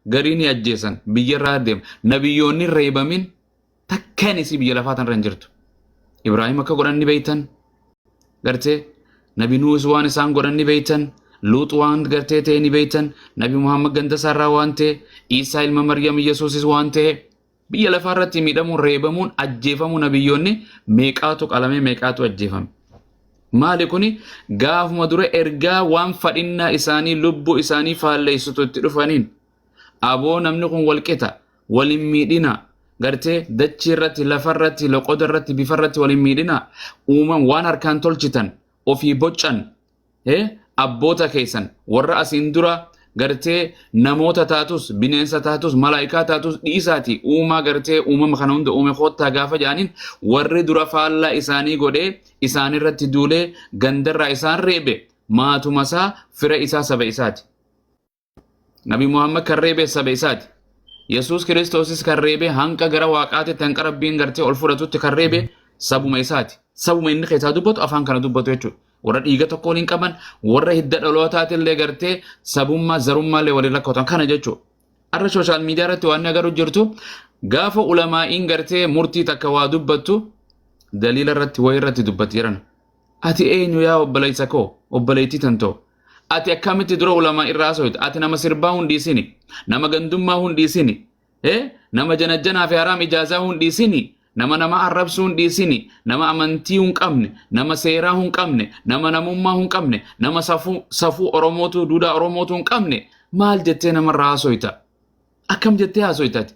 Garii ni ajjeesan, biyyarraa deema. Nabiyyoonni reebamin takkaan isii biyya lafaa tanarra hin jirtu. Ibraahim akka godhan ni beeytan. Gartee Nabi Nuus waan isaan godhan ni beeytan. Luux waan gartee ta'e ni beeytan. Nabi Muhammad ganda isaarraa waan ta'e, Iisaa ilma Maryam Yesuusis waan ta'e, biyya lafaa irratti miidhamuun, reebamuun, ajjeefamuu nabiyyoonni meeqaatu qalamee meeqaatu ajjeefame. Maali kuni gaafuma dura ergaa waan fadhinnaa isaanii lubbuu isaanii faalleessitu itti dhufaniin aboo namni kun walqixa wal hin miidhina gartee dachii irratti lafa irratti loqoda irratti bifa irratti wal hin miidhina uuman waan harkaan tolchitan ofii boccan abboota keessan warra asiin dura gartee namoota taatus bineensa taatus malaa'ikaa taatus dhiisaati uumaa gartee uumama kana hunda uume koottaa gaafa jedhaniin warri dura faallaa isaanii godhee isaanirratti duulee gandarraa isaan reebe maatuma isaa fira isaa saba isaati. Nabi Muhammad kan reebe saba isaati. Yesuus Kiristoosis kan reebe hanqa gara waaqaatitti hanqa rabbiin gartee ol fudhatutti kan reebe sabuma isaati. Sabuma inni keessaa dubbatu afaan kana dubbatu jechuudha. Warra dhiiga tokko waliin qaban, warra hidda dhalootaatiillee gartee sabummaa zarummaallee waliin rakkatan kana jechuudha. Har'a sooshaal miidiyaa irratti waan agarru jirtu gaafa ulamaa'iin gartee murtii takka waa dubbattu daliila irratti wayii irratti dubbatti jedhan. Ati eenyu yaa obboleessa koo obboleettii tantoo? Ati akkamitti dura ulamaa irraa haasofta? Ati nama sirbaa hun dhiisini, nama gandummaa hun dhiisini, nama janajjanaa fi haraam ijaazaa hun dhiisini, nama nama arrabsuu hun dhiisini, nama amantii hun qabne, nama seeraa hun qabne, nama namummaa hun qabne, nama safuu safuu Oromootuu duudhaa Oromootuu hin qabne maal jettee namarraa haasofta? Akkam jettee haasofta ati?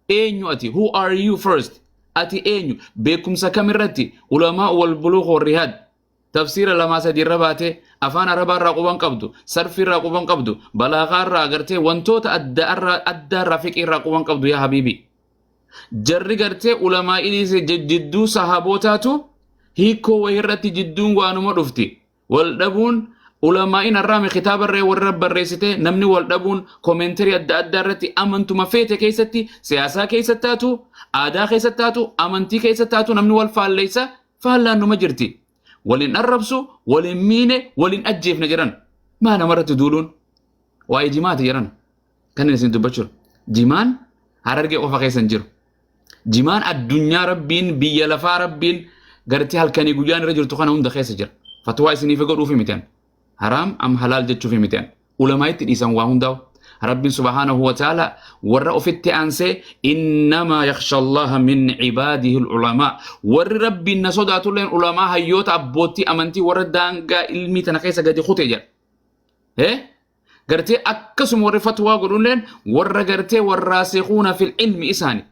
Eenyu ati? Who are you first? Ati eenyu? Beekumsa kamirratti? Ulamaa wal buluugh wal rihaad. Tafsiira lamaa sadii irra baatee afaan arabaa irraa quban qabdu, sarfii irraa quban qabdu, balaaghaa irraa agartee wantoota adda irraa addaa irraa fiqii irraa quban qabdu yaa habiibi. Jarri gartee ulamaa dhiise jidduu sahabootaatu hiikoo wayii irratti jidduun waanuma dhufti. Wal dhabuun ulamaa'iin har'aami kitaaba irra warra barreessite namni wal dhabuun koomentarii adda addaa irratti amantuma feete keessatti siyaasaa keessatti taatu aadaa keessatti taatu amantii keessatti taatu namni wal faalleessa Faallaan numa jirti. Wal hin arrabsu, wal hin miine, wal hin ajjeefne jedhan. Maa namarratti duuluun? Waa'ee jimaati jedhan. Kan inni isin dubbachuu. Jimaan Harargee qofa keessa hin jiru. Jimaan addunyaa rabbiin biyya lafaa rabbiin gartee halkanii guyyaan irra jirtu kana hunda keessa jira. Fatwaa isiniif godhuufi miti an. Haraam am halaal jechuufi miti an. Ulamaa'itti dhiisan waa hundaa'u. Rabbiin subhaanahu wa ta'ala warra ofitti aansee innamaa yakhsha Allaha min ibaadihi ulamaa. Warri Rabbiin na sodaatulleen ulamaa hayyoota abboottii amantii warra daangaa ilmii tana keessa gadi kute jedha. Eh? Gartee akkasuma warri fatwaa godhulleen warra gartee warraasikuuna fil ilmi isaani.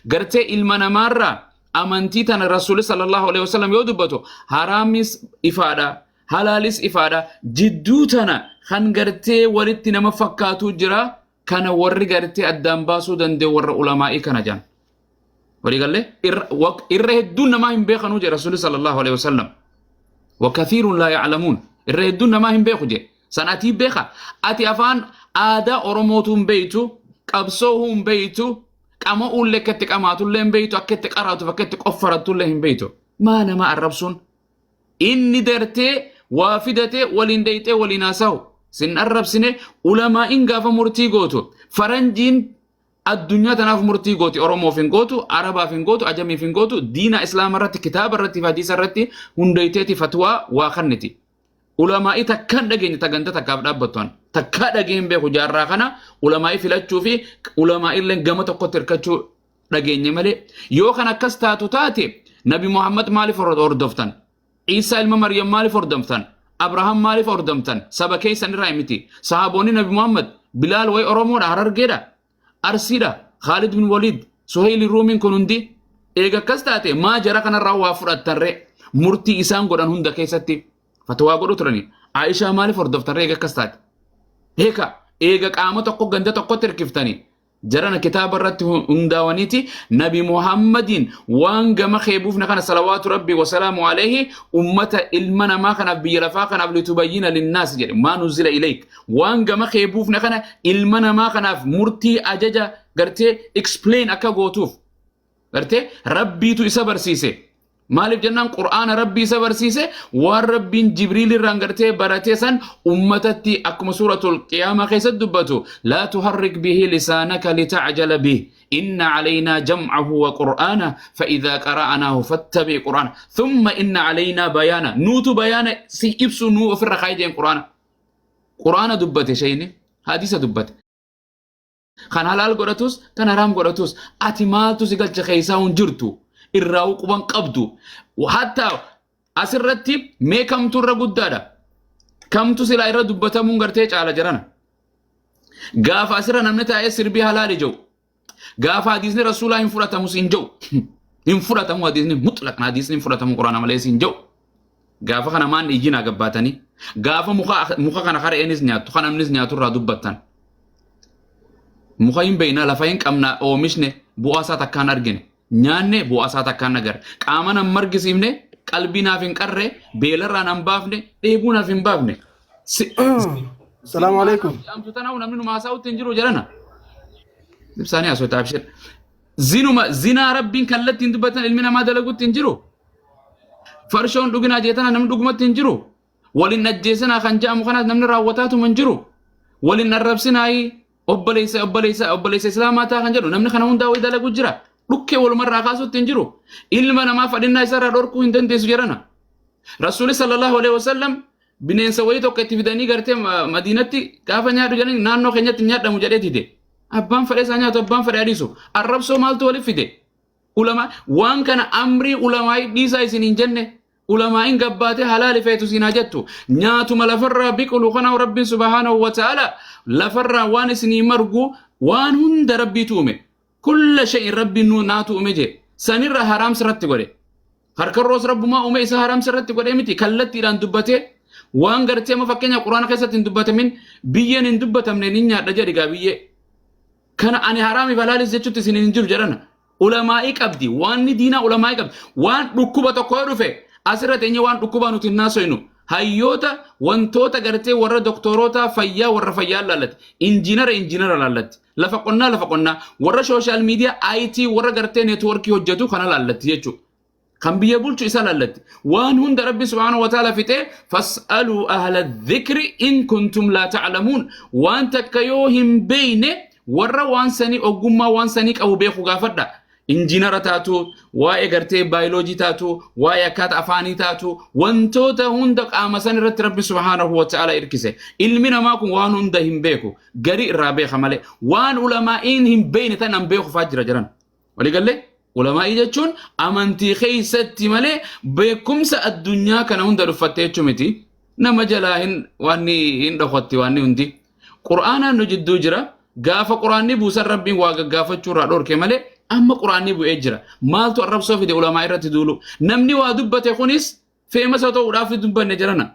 Gartee ilma namaarraa amantii tana Rasuulli sallallahu alaihi wasallam yoo dubbatu haraamis ifaadha. Halaalis ifaadha. Jidduu tana kan gartee walitti nama fakkaatuu jira. Kana warri gartee addaan baasuu danda'u warra ulamaa'ii kana jedhan. Walii gallee irra hedduun namaa hin beekanuu jedhe Rasuulli sallallahu alaihi wasallam. Wakathiirun laa ya'lamuun. Irra hedduun namaa hin beeku jedhe. San atii beeka. Ati afaan aadaa Oromootuu hin beektu, qabsoo hin beektu, qama'uullee akka itti qamaatullee hin beektu, akka itti qaraatuuf akka itti qoffaratullee hin beektu. Maa nama arrabsuun? Inni dartee waa fidatee waliin dhayxee waliin haasahu. Sin arrabsine ulamaa'in gaafa murtii gootu faranjiin addunyaa tanaaf murtii gooti Oromoof hin gootu, Arabaaf hin gootu, Ajamiif hin gootu, diina Islaama irratti, kitaaba irratti, fi hadiisa irratti hundayteeti fatwaa waa kanniti. Ulamaa'ii takkaan dhageenye ta ganda takkaaf dhaabbattu an. Takkaa dhageen beeku jaarraa kana ulamaa'ii filachuu fi ulamaa'illeen gama tokkotti hirkachuu dhageenye malee yoo kan akkas taatu taate Nabi Muhammad maaliif hordoftan? Iisaa ilma Maryam maaliif hordoftan? Abrahaam maaliif hordoftan? Saba keessan irraa miti. Sahaboonni Nabi Muhammad Bilaal wayi Oromoodha, Harargeedha, Arsiidha, Khaalid bin Waliid, Suheyli Ruumiin kun hundi eega akkas taate maa jara kanarraa waa fudhattanree murtii isaan godhan hunda keessatti fatwaa godhu turani. Aishaa maaliif hordoftanree eega akkas taate? Eeka eega qaama tokko ganda tokkotti hirkiftanii Jarana kitaaba irratti hundaawaniiti Nabi Muhammadiin waan gama kee buufne kana salawaatu rabbii wasalaamu alayhi ummata ilma namaa kanaaf biyya lafaa kanaaf litubayyina linnaas jedhe maa nuzila ilayk waan gama kee buufne kana ilma namaa kanaaf murtii ajaja gartee explain akka gootuuf gartee rabbiitu isa barsiise. Maaliif jennaan Qur'aana Rabbii isa barsiise waan Rabbiin Jibriil irraan gartee baratee san ummatatti akkuma suuratul Qiyaamaa keessatti dubbatu laa tuharrik bihi lisaanaka lita'jala bih inna alaynaa jam'ahu wa qur'aana fa idhaa qara'anaahu fattabi qur'aana thumma inna alaynaa bayaana nuutu bayaana si ibsu nuu ofirra kaayee jeen qur'aana. Qur'aana dubbate shayni hadiisa dubbate. Kan halaal godhatus kan haraam godhatus ati maaltu si galcha keessaa hin jirtu irraa quban qabdu. Hatta asirratti mee kamtu irra guddaadha? Kamtu silaa irra dubbatamuun gartee caala jarana? Gaafa asirra namni taa'ee sirbii halaali jedhu. Gaafa hadiisni rasuulaa hin fudhatamu siin jedhu. Hin fudhatamu hadiisni mutlaqan hadiisni hin fudhatamu quraana malee siin jedhu. Gaafa kana maan iyyinaa gabbaatanii. Gaafa muka kana har'eenis nyaattu kan namnis nyaatu irraa dubbattan. Muka hin beekna lafa hin qabna oomishne bu'aa isaa takkaan argine. Nyaanne bu'aa isaa takkaan agarre. Qaama nan margisiifne qalbii naaf hin qarre beelarraa nan baafne dheebuu naaf hin baafne. Salaamu alaikum. Amtu tanaaf namni nu haasa'utti hin jiru jedhana. Ibsaanii haasoo taabshir. Zinuma zinaa rabbiin kallattiin dubbatan ilmi namaa dalagutti hin jiru. Farshoon dhuginaa jeetana namni dhugumatti hin jiru. Waliin ajjeesinaa kan jedhamu kanaas namni raawwataatuma hin jiru. Waliin arrabsinaayi obboleessa obboleessa obboleessa islaamaa ta'a kan jedhu namni kana hundaa wayii dalagu jira. Dhukkee walumarraa kaasutti hin jiru. Ilma namaa fadhinnaa isarraa dhorkuu hin dandeessu jedhana. Rasuulli sallallahu alaihi wasallam bineensa wayii tokko itti fidanii gartee Madiinatti gaafa nyaadhu jedhanii naannoo keenyatti nyaadhamu jedhee dide. Abbaan fedhe isaa nyaatu abbaan fedhe adiisu. Arrabsoo maaltu waliif fide? Ulama waan kana amrii ulamaa'ii dhiisaa isin hin jenne ulamaa'iin gabbaatee halaali feetu siin haa jettu. Nyaatuma lafarraa biqilu kana Rabbiin subhaanahu wa ta'ala lafarraa waan isinii margu waan hunda Rabbiitu uume. Kulla shay'in Rabbiin nuu naatu uume jee. Sanirra haraam sirratti godhe. Harkarroos Rabbumaa uume isa haraam sirratti godhee miti kallattiidhaan dubbatee waan gartee amma fakkeenya Quraana keessatti hin dubbatamin biyyeen hin dubbatamne ni nyaadha jedhi gaa biyyee. Kana ani haraamiif halaalis jechuutti isin hin jiru jedhana. Ulamaa'ii qabdi. Waanni diinaa ulamaa'ii qabdi. Waan dhukkuba tokko yoo dhufe asirra teenyee waan dhukkubaa nuti hin haasoynu. Hayyoota wantoota gartee warra doktoroota fayyaa warra fayyaa laallatti. Injiinara injiinara laallatti. Lafa qonnaa lafa qonnaa. Warra social media IT warra gartee neetwoorkii hojjetu kana laallatti jechuudha. Kan biyya bulchu isa laallatti. Waan hunda Rabbi subhaanahu wa ta'ala fixee fas'aluu ahla dhikri in kuntum laa ta'lamuun. Waan takka yoo hin beeyne warra waan sanii ogummaa waan sanii qabu beeku gaafadha. Injiinara taatu, waa'ee gartee baayoloojii taatu, waa'ee akkaataa afaanii taatu, wantoota hunda qaama san irratti Rabbi subhaanahu wa ta'ala hirkise. Ilmi namaa kun waan hunda hin beeku. Garii irraa beeka malee. Waan ulamaa'iin hin beekne tan an beeku faa jira jiran. Waliigallee? Ulamaa'ii jechuun amantii keessatti malee beekumsa addunyaa kana hunda dhuffatte jechuu miti. Nama jalaa hin waanni hin dhokatti waanni hundi. Qur'aanaan nu jidduu jira. Gaafa qur'aanni buusan Rabbiin waa gaggaafachuu irraa dhorke malee amma qur'aanni bu'ee jira. Maaltu arrabsoo fide ulamaa irratti duulu? Namni waa dubbate kunis feemasa ta'uudhaaf dubbanne jirana.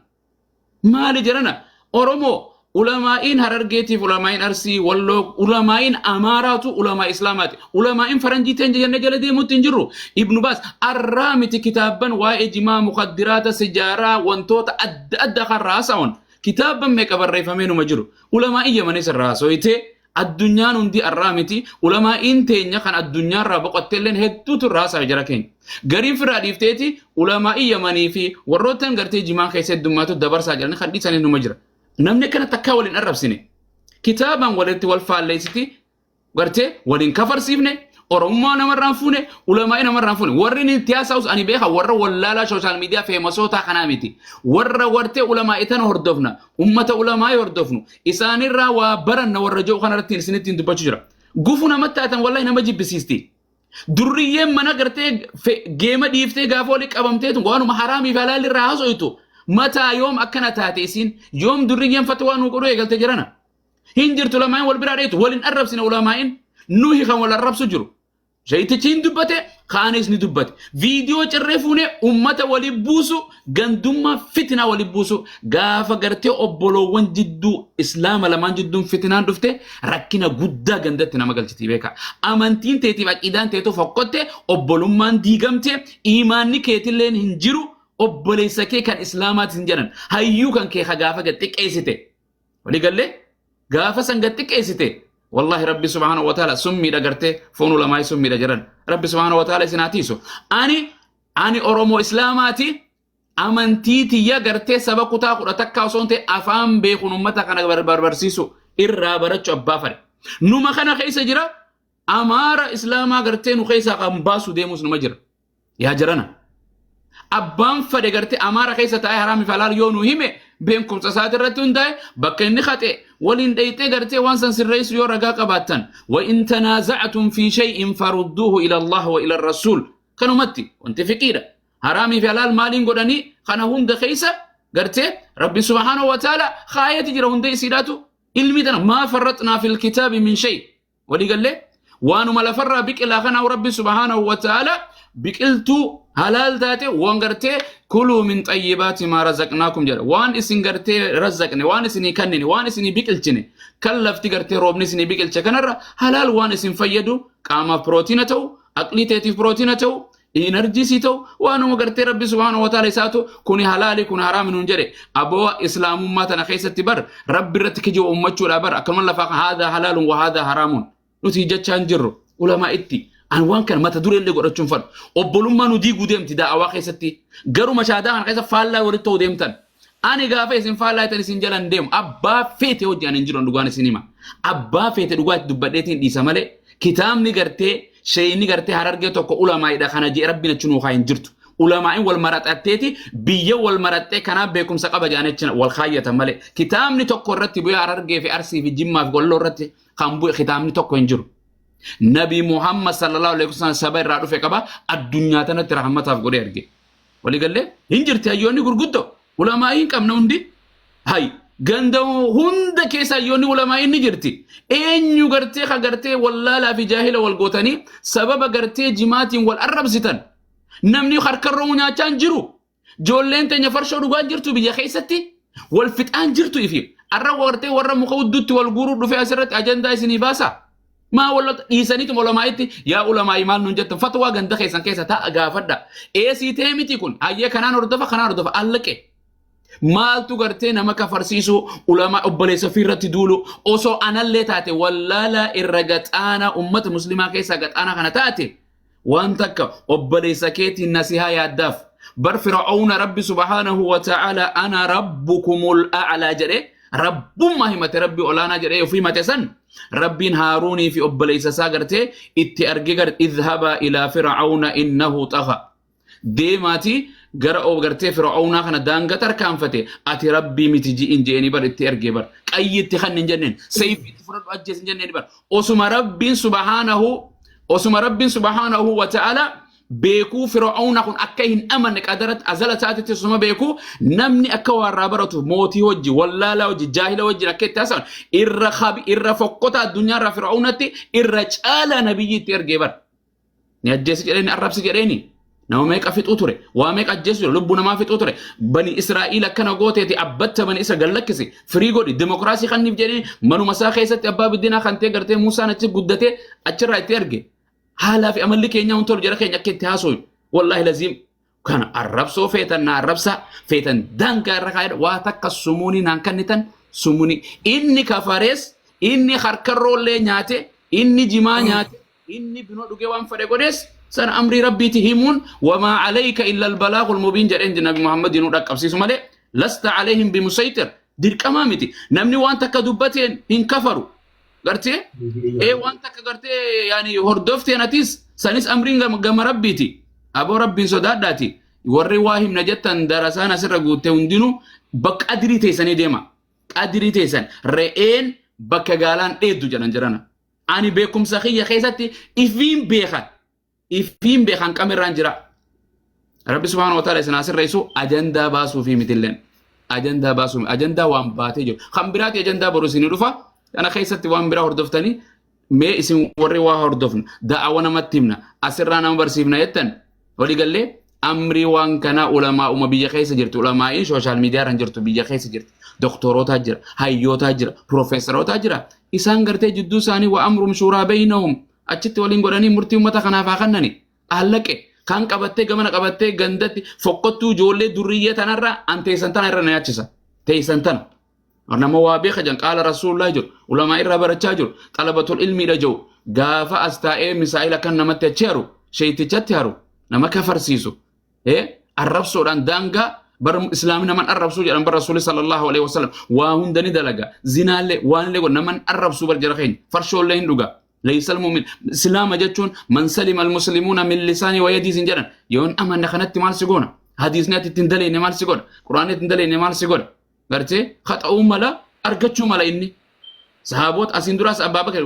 Maali jedhana? Oromoo ulamaa'iin Harargeetiif ulamaa'iin Arsii, Walloo, ulamaa'iin Amaaraatu ulamaa Islaamaati. Ulamaa'iin Faranjii teenya jennee jala deemuutti hin jirru. Ibnu Baas arraa miti kitaabban waa'ee jimaa, mukaddiraata, sijaaraa, wantoota adda addaa kan haasa'uun kitaabban meeqa barreeffamee numa jiru. Ulamaa'iin Yamanis irraa haasoyitee Addunyaan hundi arraa miti ulamaa'iin teenya kan addunyaarraa boqotteelleen hedduutu irraa haasawe jara keenya. Gariin firraa dhiifteeti ulamaa'ii Yamanii fi warroottan gartee jimaan keessa heddummaatu dabarsaa jedhanii kan dhiisanii numa jira. Namni akkana takkaa waliin arrabsine. Kitaabaan walitti wal faalleessiti gartee waliin kafarsiifne Oromummaa namarraa hin fuune, ulamaa'ii namarraa hin fuune. Warri inni itti haasa'us ani beeka warra wallaalaa social media feemasootaa kanaa miti. Warra wartee ulamaa'ii tana hordofna, ummata ulamaa'ii hordofnu, isaanirraa waa baranna warra jiru kanarratti isinitti hin dubbachuu jira. Gufu namatti taatan wallahi nama jibbisiisti. Durriyyeen mana gartee geema dhiiftee gaafa walii qabamteetu waanuma haraamii fi halaalli irraa haaso'itu. Mataa yoom akkana taate isiin yoom durriyyeen fatwaa nuu godhuu eegalte jirana. Hin jirtu ulamaa'in wal biraa dheetu wal hin arrabsine ulamaa'in nuhi kan wal arrabsu jiru. Sheeytichi hin dubbate kaanis ni dubbate. Viidiyoo cirree fuunee ummata walii buusu gandummaa fitinaa walii buusu gaafa gartee obboloowwan jidduu islaama lamaan jidduun fitinaan dhufte rakkina guddaa gandatti nama galchiti beeka. Amantiin teetiif aqiidaan teetu fokkotte obbolummaan diigamte iimaanni keetilleen hin jiru obboleessa kee kan islaamaati hin jedhan hayyuu kan kee ka gaafa gad xiqqeessite. Walii gallee gaafa san gad xiqqeessite wallahi rabbi subhaanahu wa ta'ala summiidha gartee foon ulamaa'ii summiidha jedhan rabbi subhaanahu wa ta'ala isin haa tiisu. Ani Ani Oromoo Islaamaati. Amantii tiyya gartee saba kutaa 11 osoo hin ta'e afaan beekuun uummata kana barsiisu irraa barachuu abbaa fadhe. Numa kana keessa jira Amaara Islaamaa gartee nu keessaa kan baasu deemus numa jira. Yaa jarana. Abbaan fadhe gartee Amaara keessa taa'ee haraami fi halaal yoo nu hime beekumsa isaati irratti hundaa'e bakka inni haxe waliin dhayxee gartee waan san sirreessu yoo ragaa qabaattan wa in tanaaza'tum fi shay'in farudduuhu ila Allah wa ila rasuul kanumatti wanti fiqiidha. Haraamii fi halaal maaliin godhanii kana hunda keessa gartee Rabbi subhaanahu wa ta'ala kaayati jira hunda isiidhaatu ilmi tana maa farraxnaa fil kitaabi min shay walii gallee waanuma lafarraa biqilaa kanaa Rabbi subhaanahu wa ta'ala biqiltuu halaal taate waan gartee kuluu min xayyibaati maa razaqnaakum jedha waan isin gartee razaqne waan isinii kannine waan isinii biqilchine kan lafti gartee roobni isinii biqilche kanarra halaal waan isin fayyadu qaamaaf pirootiina ta'u aqlii teetiif pirootiina ta'u Inarjii sii ta'u waanuma gartee rabbi subhaanahu wa ta'ala isaatu kuni halaali kun haraami nuun jedhe aboo islaamummaa tana keessatti bar rabbi irratti kijiba uummachuudha bar akkanuma lafaa haadha halaalun wa haadha haraamun nuti jechaa hin jirru ulamaa itti an waan kana mata duree illee godhachuun fadhu obbolummaa nu diiguu deemti daa'awaa keessatti garuu mashaadaa kana keessa faallaa walitti ta'uu deemtan ani gaafa isin faallaa ta'an isin jala hin deemu abbaa feete hojii ani hin jiru dhugaan isin hima abbaa feete dhugaa itti dubbadheetiin dhiisa malee kitaabni gartee sheeyni gartee harargee tokko ulamaa'idha kana jee rabbiin achi nuu haa hin jirtu ulamaa'in wal maraxatteeti biyya wal maraxxee kanaaf beekumsa qaba jedhanii achi wal kaayyatan malee kitaabni tokko irratti bu'ee harargee fi arsii fi jimmaa fi walloo irratti kan bu'e kitaabni tokko hin jiru. Nabi Muhammad sallallahu alaihi wasallam saba irraa dhufe qaba addunyaa tanatti rahmataaf godhee arge. Waliigallee hin jirti hayyoonni gurguddoo ulamaa'ii hin qabna hundi. Hay ganda hunda keessa hayyoonni ulamaa'ii ni jirti. Eenyu gartee ka gartee wallaalaa fi jaahila wal gootanii sababa gartee jimaatiin wal arrabsitan. Namni harkarroo nyaachaa hin jiru. Ijoolleen teenya farshoo dhugaa jirtu biyya keessatti wal fixaan jirtu ifi. Arra wartee warra muka hudduutti wal guuruu dhufee asirratti ajandaa isinii baasa. Maa wal dhiisaniitu ulamaa'itti yaa ulamaa'ii maal nuun jettan fatwaa ganda keessan keessa taa'a gaafadha. Eesii ta'e miti kun hayyee kanaan hordofa kanaan hordofa allaqe. Maaltu gartee nama kafarsiisu ulamaa obboleessa ofii irratti duulu osoo anallee taate wallaalaa irra gaxaanaa ummata muslimaa keessaa gaxaanaa kana taate waan takka obboleessa keetiin nasihaa yaaddaaf bar fir'aawna rabbi subhaanahu wa ta'ala ana rabbukumul a'laa jedhee rabbummaa himate rabbi olaanaa jedhee ofii himate san rabbiin haaruunii fi obboleessa isaa gartee itti arge gar idhabaa ilaa fir'aawna innahu xaga deemaati gara gartee fir'aawnaa kana daanga tarkaanfate ati rabbii miti ji'in je'anii bar itti ergee bar qayyi itti kan hin jenneen sayfii itti fudhadhu ajjees hin jenneen bar osuma rabbiin subhaanahu osuma rabbiin subhaanahu wa ta'ala beekuu fir'aawna kun akka hin amanne qadaratti azala isaatitti osuma beekuu namni akka waarraa baratu mootii hojii wallaalaa hojii jaahila wajjin akka itti haasa'an irra kabi irra fokkota addunyaarraa fir'aawnatti irra caalaa nabiyyi itti ergee bar Ni ajjeesi jedheeni arrabsi jedheeni. Nama meeqa fixuu ture? Waa meeqa ajjeesu ture? Lubbuu namaa fixuu ture? Bani Israa'iil akkana gooteeti abbatta bani Israa'iil gallakkisi. Firii godhi. Dimokiraasii kanniif jedhee manuma isaa keessatti abbaa biddeenaa kan ta'e gartee Muusaan achi guddatee achirraa itti erge. Haalaa fi amalli keenyaa hin tolu jara keenya akka itti haasooyu. Wallaahi laziim Kana arrabsoo feetan na arrabsaa feetan daangaa irra kaayadha waa takka sumuunii naan kennitan sumuunii inni kafarees inni harkarroollee nyaate inni jimaa nyaate inni binoo dhugee waan fedhe godhees sana amrii rabbiiti himuun wamaa alayka illa albalaagul mubiin jedheen nabi Muhammad nu dhaqqabsiisu malee lasta alayhim bimusaytir dirqamaa miti namni waan takka dubbateen hin kafaru gartee ee waan takka gartee yaani hordofteen atis sanis amriin gama rabbiiti aboo rabbiin sodaadhaati warri waa himna jettan darasaan asirra guutte hundinuu bakka qadirii teessanii deema qadirii teessan re'een bakka gaalaan dheeddu jedhan jedhana ani beekumsa kiyya keessatti ifiin beekan ifiin beekan qamirraan jira. Rabbi subhaanahu wa ta'ala isin haa sirreessu ajandaa baasuu fi mitilleen ajandaa baasuu ajandaa waan baatee jiru kan biraati ajandaa boru isinii dhufa kana keessatti waan biraa hordoftanii mee isin warri waa hordofna da'awa namatti himna asirraa nama barsiifna jettan walii gallee amrii waan kanaa ulamaa'uma biyya keessa jirti ulamaa'iin sooshaal miidiyaa irra hin jirtu biyya keessa jirti doktorootaa jira hayyootaa jira piroofeesarootaa jira isaan gartee jidduu isaanii wa amrum shuuraa beeynahum achitti waliin godhanii murtii uummata kanaaf haa kennani. Allaqe kan qabattee gamana qabattee gandatti fokkottuu ijoollee durriyyee tanarra an teessan tana irra na yaachisa. Teessan tana. Nama waa beeka jan qaala rasuulullah jiru ulamaa irraa barachaa jiru xalabatul ilmiidha jiru gaafa as taa'ee misaa'ila kan namatti achi haru sheeytichatti haru nama kafarsiisu. Arrabsoodhaan daangaa bar islaamni naman arrabsuu jedhan bar rasuulli sallallahu alaihi wasallam waa hunda ni dalaga zinaallee waanillee godha naman arrabsuu bar jara keenya farshoollee hin dhuga laysal mu'min islaama jechuun man salima almuslimuuna min lisaanii wa yadii sin jedhan yoon amanne kanatti maal si goona hadiisni ati ittiin daleyne maal si godha quraanni ittiin daleyne maal si godha gartee haxa'uu mala argachuu mala inni sahaabota asiin duraas abbaa bakar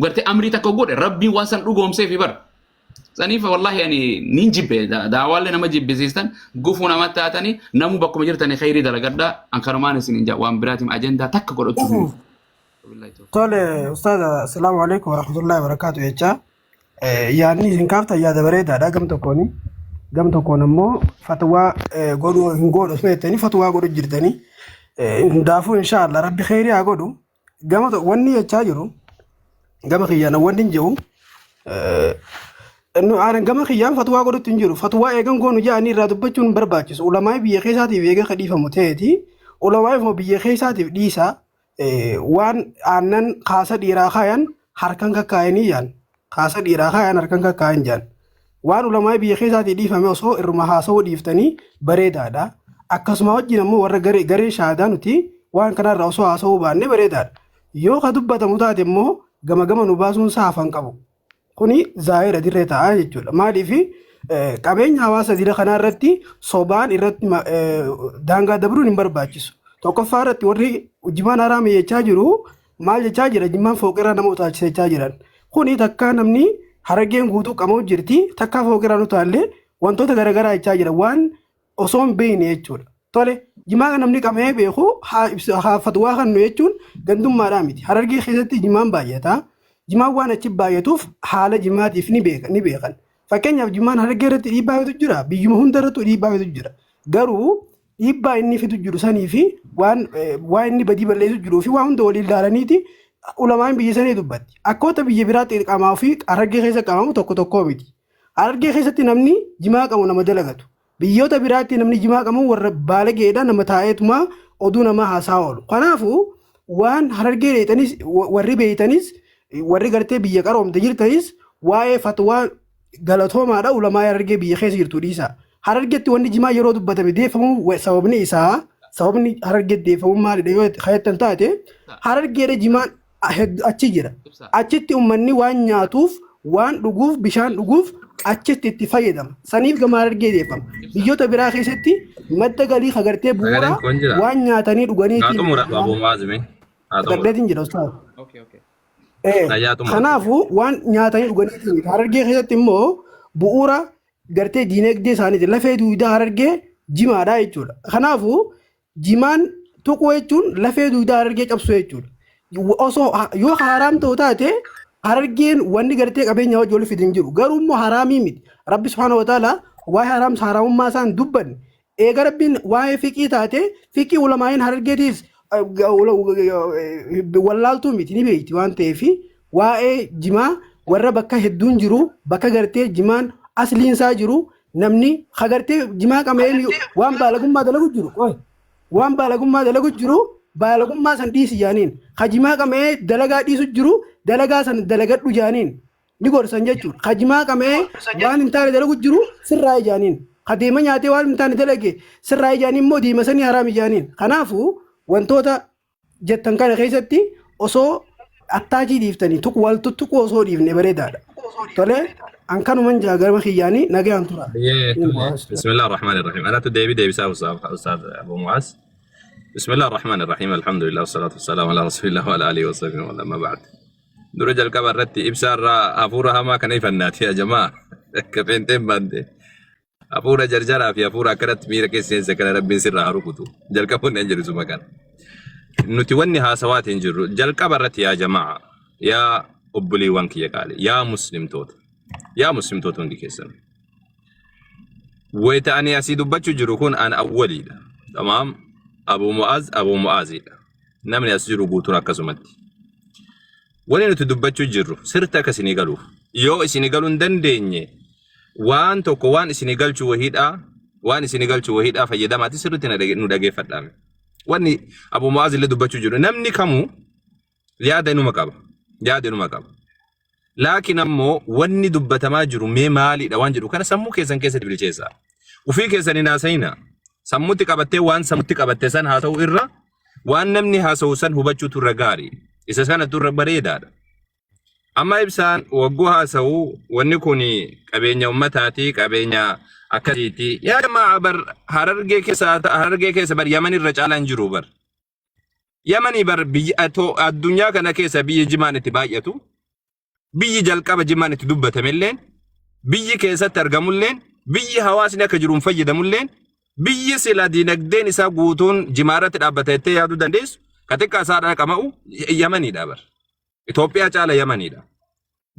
gartee amrii takka godhe rabbiin waan san dhugoomseefi bara Saniif wallahi ani nin jibbe daawaallee nama jibbisiistan gufuu nama taatanii namuu bakkuma jirtanii khayrii dalagadhaa an kanumaan isin hin jaa waan biraatiin ajandaa takka godhachuu hin Tole ustaaza assalaamu alaikum warahmatullahi wabarakatuh jecha yaadni isin kaaftan yaada bareedaadha gam tokkoon gam tokkoon ammoo fatwaa godhuu hin godhu osoo jettanii fatwaa godhu jirtanii hundaafuu inshaallah rabbi khayrii haa godhu gama wanni jechaa jiru gama kiyyaan wanni hin jiru Nu aanan gama kiyyaan fatwaa godhutti hin jiru. Fatwaa eegan goonu jedhanii irraa dubbachuun hin barbaachisu. Ulamaa'ii biyya keessaatiif eega ka dhiifamu ta'eeti. Ulamaa'ii immoo biyya keessaatiif dhiisa. Waan aannan kaasa dhiiraa kaayan harkan kakkaayanii jaan. Kaasa dhiiraa kaayan harkan kakkaayan jaan. Waan ulamaa'ii biyya keessaatii dhiifame osoo irruma haasawuu dhiiftanii bareedaadha. Akkasuma wajjin ammoo warra garee shaadaa nuti waan kanarraa osoo haasawuu baanne bareedaadha. Yoo ka dubbatamu taate immoo gama gama nu baasuun isaa hafan qabu. Kuni zaahira dirree ta'a jechuudha. Maaliif qabeenya hawaasa dira kanaa irratti sobaan irratti daangaa dabruun hin barbaachisu. Tokkoffaa irratti warri jimaan haraame jechaa jiru maal jechaa jira jimaan fooqirraa nama utaalchisa jechaa jiran. Kuni takkaa namni harargeen guutuu qamoo jirti takkaa fooqirraa utaallee wantoota garaagaraa jechaa jira waan osoo hin beekne jechuudha. Tole jimaa namni qabee beeku haa ibsu haa fatwaa kannu jechuun gandummaadhaa miti. Harargee keessatti jimaan baay'ata. Jimaan waan achi baay'atuuf haala jimaatiif ni beeka ni beekan. Fakkeenyaaf jimaan harargee irratti dhiibbaa fidu jira. Biyyuma hunda irrattuu dhiibbaa fidu jira. Garuu dhiibbaa inni fidu jiru sanii fi waan waan inni badii balleessu jiruu fi waan hunda waliin ilaalaniiti ulamaan biyya sanii dubbatti. Akkoota biyya biraatti qamaa fi harargee keessa qamamu tokko tokkoo miti. Harargee keessatti namni jimaa qabu nama dalagatu. Biyyoota biraatti namni jimaa qabu warra baalageedha nama taa'eetuma oduu namaa haasaa oolu. Kanaafuu waan harargee beektanis warri beektanis warri gartee biyya qaroomte jirtanis waa'ee fatwaa galatoomaadha ulamaa harargee biyya keessa jirtu dhiisa. Harargeetti wanni jimaa yeroo dubbatame deeffamu sababni isaa sababni harargeetti deeffamu maalidha yoo jettan taate harargeedha jimaan achi jira. Achitti uummanni waan nyaatuuf, waan dhuguuf, bishaan dhuguuf achitti itti fayyadama. Saniif gama Harargee deeffama. Biyyoota biraa keessatti madda galii kagartee bu'uura Sagaleen kun jira. waan nyaatanii Haa dhuganiitiin xumuratu Abuu Mu'aaz mee. Haa xumuratu. dhaqdeetiin jira ustaaz. Okay, okay. Ayyaa xumuratu. Kanaafuu waan nyaatanii dhuganiitiin miti. Harargee keessatti immoo bu'uura gartee diinagdee isaaniiti. Lafee duudaa Harargee jimaadha jechuudha. Kanaafuu Jimaan tuquu jechuun lafee duudaa harargee cabsuu jechuudha. Osoo yoo haraam ta'u taate harargeen wanni gartee qabeenya wajji wal fidin jiru. Garuu immoo haraamii miti. Rabbi subhaanahu wa ta'ala waa'ee haraam haraamummaa isaan dubbanne. Eega Rabbiin waa'ee fiqii taate fiqii ulamaa'iin harargeetiis wallaaltuu miti ni beekti waan ta'eef waa'ee jimaa warra bakka hedduun jiru bakka gartee jimaan asliin isaa jiru namni hagartee jimaa qama'ee waan baalagummaa dalagu jiru qoy waan baalagummaa dalagu jiru baalagummaa san dhiisi jaaniin ka jimaa qama'ee dalagaa dhiisu jiru dalagaa san dalagadhu jaaniin ni gorsan jechuudha ka jimaa qama'ee waan hin taane dalagu jiru sirraa jaaniin ka deema nyaatee waan hin taane dalage sirraa jaaniin immoo deema sanii haraami jaaniin kanaafuu wantoota jettan kana keessatti osoo attaachii dhiiftanii tuqu wal tuttuquu osoo dhiifne bareedaadha. Tole an kanuman jaa garma kiyyaanii nagayaan tura. بسم الله الرحمن الرحيم أنا تديبي ديبي ساو أستاذ أبو معاذ بسم الله الرحمن الرحيم الحمد لله والصلاة والسلام على رسول الله وعلى آله وصحبه ومن ما بعد dura jalqaba irratti ibsaarraa hafuura hamaa kana ifannaati yaa jamaa akka feenteen baante Hafuura jarjaraa fi hafuura akkanatti miira keessa seensa kana rabbiin sirraa haa rukutu. Jalqabuun hin jiru suma kana. Nuti wanni haasawaati hin jirru. Jalqaba irratti yaa jamaa, yaa obboleewwan kiyya qaali, yaa muslimtoota, yaa muslimtoota hundi keessan. Wayita ani asii dubbachuu jiru kun an awwaliidha. Tamaam Abu Mu'aaz Abu Mu'aaziidha. Namni as jiru guutuun akkasumatti. Wanni nuti dubbachuu jirru sirriitti akka isinii galuuf. Yoo isinii galuu hin dandeenye waan tokko waan isinii galchu wahiidha waan isinii galchu wahiidha fayyadamaati sirriitti nu dhageeffadhaame. Wanni Abu Mu'aaz illee dubbachuu jiru namni kamuu yaada inuma qaba. Yaada inuma qaba. Laakiin ammoo wanni dubbatamaa jiru mee maaliidha waan jedhu kana sammuu keessan keessatti bilcheessaa. Ufii keessan hin haasa'ina. Sammutti qabattee waan sammutti qabatte san haasa'u irra waan namni haasa'u san hubachuutu irra gaarii. Isa sanatu irra bareedaadha. Amma ibsaan wagguu haasa'u wanni kun qabeenya ummataati, qabeenya akkasiiti. Yaa jamaa bar Harargee keessa, Harargee keessa bar Yaman irra caalaan jiru bar. Yamanii bar biyya addunyaa kana keessa biyyi jimaan itti baay'atu, biyyi jalqaba jimaan itti dubbatamelleen, biyyi keessatti argamulleen, biyyi hawaasni akka jiruun fayyadamulleen, biyyi sila dinagdeen isaa guutuun jimaa irratti dhaabbata jettee yaaduu dandeessu, ka xiqqaa isaa qama'u Yamaniidha bar. Itoophiyaa caala Yamaniidha.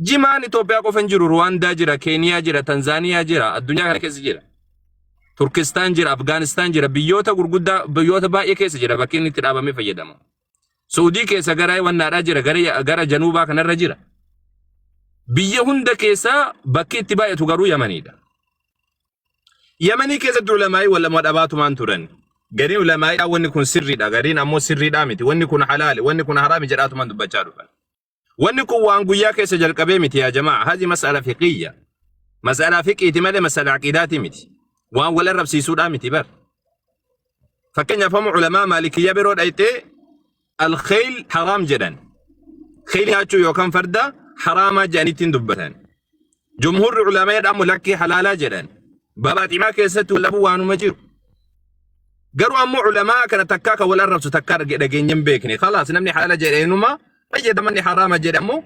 Jimaan Itoophiyaa qofa hin jiru, Ruwaandaa jira, Keeniyaa jira, Tanzaaniyaa jira, addunyaa kana keessa jira. Turkistaan jira, Afgaanistaan jira, biyyoota gurguddaa, biyyoota baay'ee keessa jira bakki inni itti dhaabamee fayyadamu. Suudii keessa gara wannaadhaa jira, gara januubaa kanarra jira. Biyya hunda keessaa bakki itti baay'atu garuu Yamaniidha. Yamanii keessatti ulamaa'ii wal lama dhabaatumaan turan. Gariin ulamaa'ii wanni kun sirriidha, gariin ammoo sirriidhaa miti, wanni kun halaali, wanni kun haraami jedhaatumaan dubbachaa dhufan. Wanni kun waan guyyaa keessa jalqabee miti yaa jamaa. Hazi mas'ala fiqiyya. Mas'ala fiqiiti malee mas'ala aqiidaati miti. Waan wal arrabsiisuudhaa miti bar. Fakkeenyaaf amma ulamaa maalikiyyaa biroo dhayxee alkheyl haraam jedhan. Kheyl nyaachuu yookaan farda haraamaa jedhaniitti hin dubbatan. Jumhurri ulamaa jedhamu lakkii halaalaa jedhan. Baaba ximaa keessatti wal dhabuu waanuma jiru. Garuu ammoo ulamaa kana takkaa kan wal arrabsu takkaa dhageenya hin beekne. Khalaas, namni halaala jedhe inuma fayyadama, namni haraama jedhe ammoo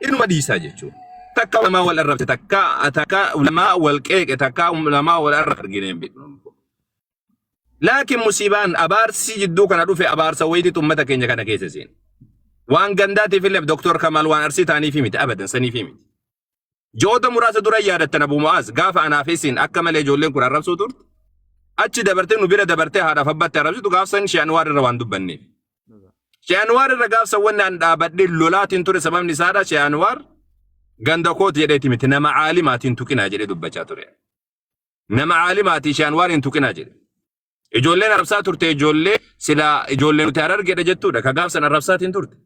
inuma dhiisaa jechuudha. Takka ulamaa wal arrabse, takka ulamaa wal qeeqe, takka ulamaa wal arrabse argine hin beeknu. Laakiin musiibaan abaarsi jidduu kana dhufe abaarsa wayiititu uummata keenya kana keessa seene. Waan gandaatiif illee Dr. Kamal waan arsii ta'aniif miti, abadan saniif miti. Ji'oota muraasa dura yaadattan, Abu Mu'aaz, gaafa anaaf isin akka malee ijoolleen kun arrabsuu turte. Achi dabartee nu bira dabartee haadhaaf abbaatti arrabsitu gaafsan Shee Anwaar irra waan dubbanneef. Shee Anwaar irra gaafsan wanni an dhaabadhee lolaatiin ture sababni isaadha, Shee Anwaar ganda kooti jedheeti miti, nama caalimaatiin tuqinaa jedhee dubbachaa ture. Nama caalimaatii Shee Anwaar hin tuqinaa jedhe. Ijoolleen arrabsaa turte ijoollee silaa ijoollee nuti Harargeedha jettuudha ka gaafsan arrabsaatiin turte.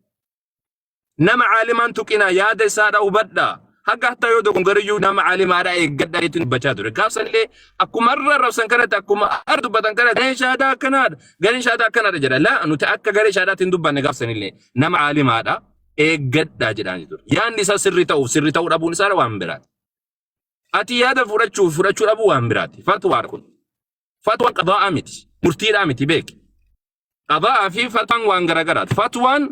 Nama caalimaan tuqinaa, yaada isaadha hubadhaa. Haga hatta yoo dogongoriyyuu nama caalimaadha eeggadhaa jechuun dubbachaa ture. Gaafsan illee akkuma har'a arrabsan kanatti, akkuma har'a dubbatan kanatti, gareen shaadaa akkanaadha, gareen shaadaa akkanaadha jedha. Laa, nuti akka garee shaadaatti hin dubbanne. Gaafsan illee nama caalimaadha eeggadhaa jedhaan ture. Yaadni isaa sirrii ta'uuf sirrii ta'uu dhabuun isaa waan biraati. Ati yaada fudhachuuf fudhachuu dhabuu waan biraati. Fatwaadha kun. Fatwaan qadaa'aa miti. Murtiidhaa miti, beeki. Qadaa'aa fi fatwaan waan garagaraati. Fatwaan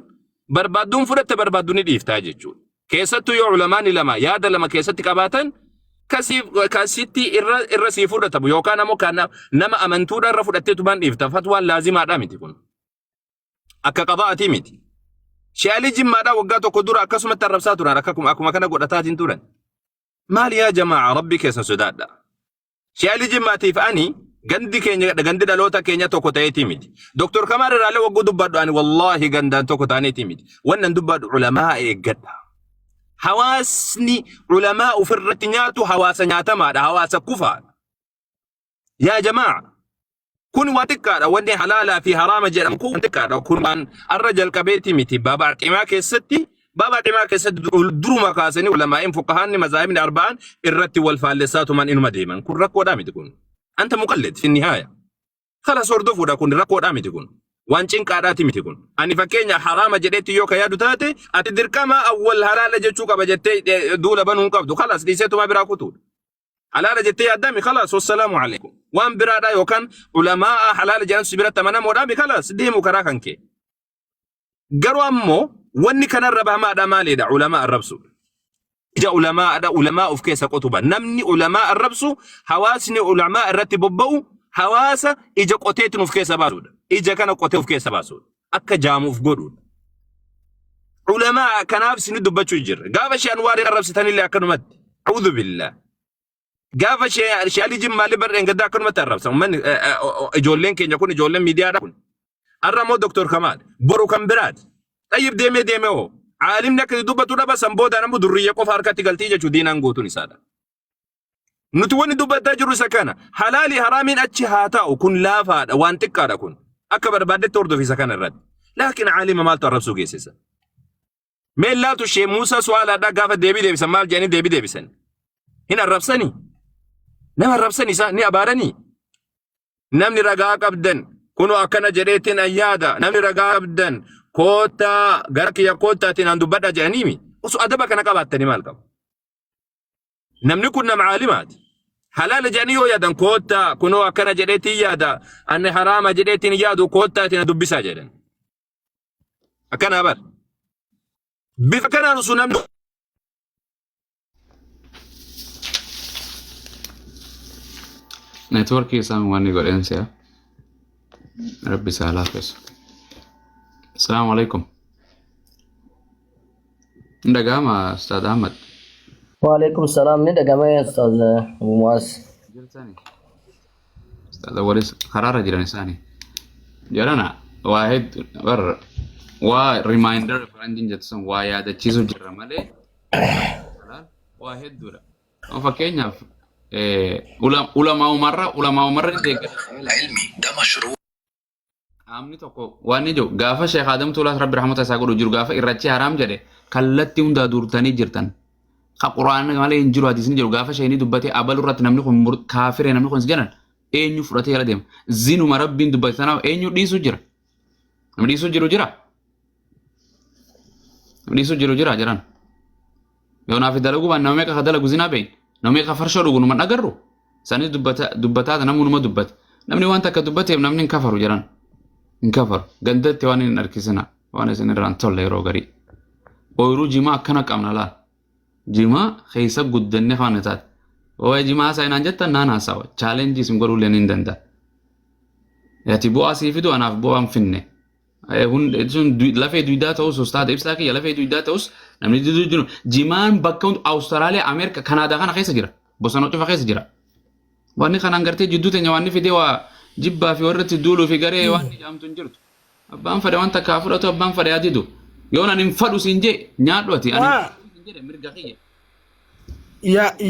barbaadduun fudhatte, barbaaddu ni dhiiftaa jechuudha. Keessattuu yoo ulamaani lama yaada lama keessatti qabaatan, kasiif kasitti irra sii fudhatamu yookaan ammoo kan nama amantuudha irra fudhatteetu maan dhiifta. Fatwaan laazimaadhaa miti kun. Akka qadaa'atii miti. Shee'alii Jimmaadhaa waggaa tokko dura akkasumatti arrabsaa turan, akkuma kana godhataatiin turan. Maal yaa jamaa, rabbi keessan sodaadha. Shee'alii Jimmaatiif ani gandi keenya, gandi dhaloota keenya tokko ta'eetii miti. Doktor Kamaal irraallee wagguu dubbadhu, ani wallaahi gandaan tokko ta'aniitii miti. Wannan dubbadhu ulamaa eeggadha. Hawaasni ulamaa ofirratti nyaatu hawaasa nyaatamaadha, hawaasa kufaadha. Yaa jamaa, kun waan xiqqaadha. Wanni halaalaa fi haraama jedhamu kun waan xiqqaadha. Kun waan arra jalqabeeti miti. Baaba ximaa keessatti duruma kaasanii ulamaa'in fuqahaanni mazaahibni arba'an irratti wal faallessaa tuman inuma deeman. Kun rakkoodhaa miti kun. Anta muqallid fi nihaaya. Khalas, hordofuudha, kun rakkoodhaa miti kun. Waan cinqaadhaati miti kun. Ani fakkeenya haraama jedheetti yoo ka yaadu taate, ati dirqama awwal halaala jechuu qaba jettee duula banuu hin qabdu. Khalas, dhiiseetuma biraa kutuudha. Halaala jettee yaaddami, khalaas, wassalaamu alaikum. Waan biraadha yookaan ulamaa halaala jedhan si biratti amanamoodhaami, khalaas, deemu karaa kan kee. Garuu ammoo wanni kanarra bahamaadha maalidha? Ulamaa arrabsuudha. Ija ulamaadha, ulamaa of keessa qotuba. Namni ulamaa arrabsu, hawaasni ulamaa irratti bobba'u hawaasa ija qoteetiin of keessa baasuudha. Ija kana qotee of keessa baasuudha. Akka jaamuuf godhuudha. Ulamaa kanaaf isin dubbachuu jirra. Gaafa Shee Anwaarii arrabsitanillee akkanumatti. A'uudhu billah. Gaafa Shee Alii Jimmaallee barreen gaddaa akkanumatti arrabsa. Uummanni ijoolleen keenya kun, ijoolleen miidiyaadha kun. Har'a immoo Dr. Kamaal boru kan biraati. Xayyib, deemee deemee hoo caalimni akka dubbatu dhaba, san booda namni durriyya qofa harkatti galtii jechuu diinaan guutuun isaadha. Nuti wanni dubbataa jirru isa kana. Halaalii haraamiin achi haa ta'u, kun laafaadha, waan xiqqaadha kun. Akka barbaaddetti hordofi isa kana irratti. Laakiin caalima maaltu arrabsuu geessisa? Mee laatu Shee Muusaa Su'aalaadhaa gaafa deebii deebisan maal jedhanii deebii deebisan? Hin arrabsanii? Nama arrabsan isaa ni abaaranii? Namni ragaa qabdan kunoo akkana jedheetiin an yaada namni ragaa qabdan koottaa gara kiyya koottaatiin an dubbadha jedhaniimi. Osoo adaba kana qabaattanii maal qabu? Namni kun nama caalimaati. Halaala jedhanii yoo yaadan koottaa kunoo akkana jedheetiin yaada ani haraama jedheetiin yaadu koottaatiin na dubbisaa jedhan. Akkanaa bar. Bifa kanaan osoo namni Networkii isaan waan inni godheen si'a. Rabbi isaa laaffisu. Asalaamu alaikum. Hin dhaga'ama Ustaad Ahmad. Waalaikum salam ni dhagama ya Ustaz Abu Muaz. Jirtani. Ustaad Awwalis karaarra jiran isaani. Jarana waa hedduu bar waa reminder faranjiin jettu sun waa yaadachiisu jirra malee waa hedduudha. Amma fakkeenyaaf ulamaa umarra ulamaa umarra ni deeggara. Qaamni tokko waan ni jiru gaafa Sheekh Adam Tuulaas Rabbi rahmata isaa godhu jiru gaafa irrachi haraam jedhe kallattii hundaa duurtanii jirtan. Ka quraana malee hin jiru hadiisni jiru gaafa sheekni dubbatee abalu irratti namni kun kaafire namni kun jedhan eenyu fudhatee jala deema. Zinuma Rabbiin dubbate sanaaf eenyu dhiisuu jira. Namni dhiisuu jiru jira. Namni dhiisuu jiru jira jedhan. Yoo naaf dalaguu baan nama meeqa ka dalagu zinaa beeyin. Nama meeqa farshoo dhugu numa dhagarru. Sanis dubbata dubbataa namni numa dubbata. Namni waan takka dubbateef namni hin kafaru jedhan. Hin kafaru. Gandatti waan hin harkisina. Waan isin irraa hin tolle yeroo garii. Ooyiruu jimaa akkana qabna laal. Jimaa keessa guddanne faana taate. Waa'ee jimaa haasaa inaan jettan naan haasawa. Chaalenjii isin godhuu illee ni danda'a. Ati bu'aa sii fidu anaaf bu'aa hin finne. Sun lafee duydaa ta'us ustaada ibsaa kiyya lafee duydaa ta'us namni diduu jiru. Jimaan bakka hundi Awustiraaliyaa, Ameerika, Kanaadaa kana keessa jira. Bosona cufa keessa jira. Wanni kanaan gartee jidduu teenya waan fidee waa jibbaa fi warratti duuluu fi garee waan jedhamtu hin jirtu. Abbaan fedhe waan takka haa fudhatu abbaan fedhe haa didu. Yoon ani hin fadhu siin jee nyaadhu ati. Ani hin fadhu siin jedhe mirga kiyya.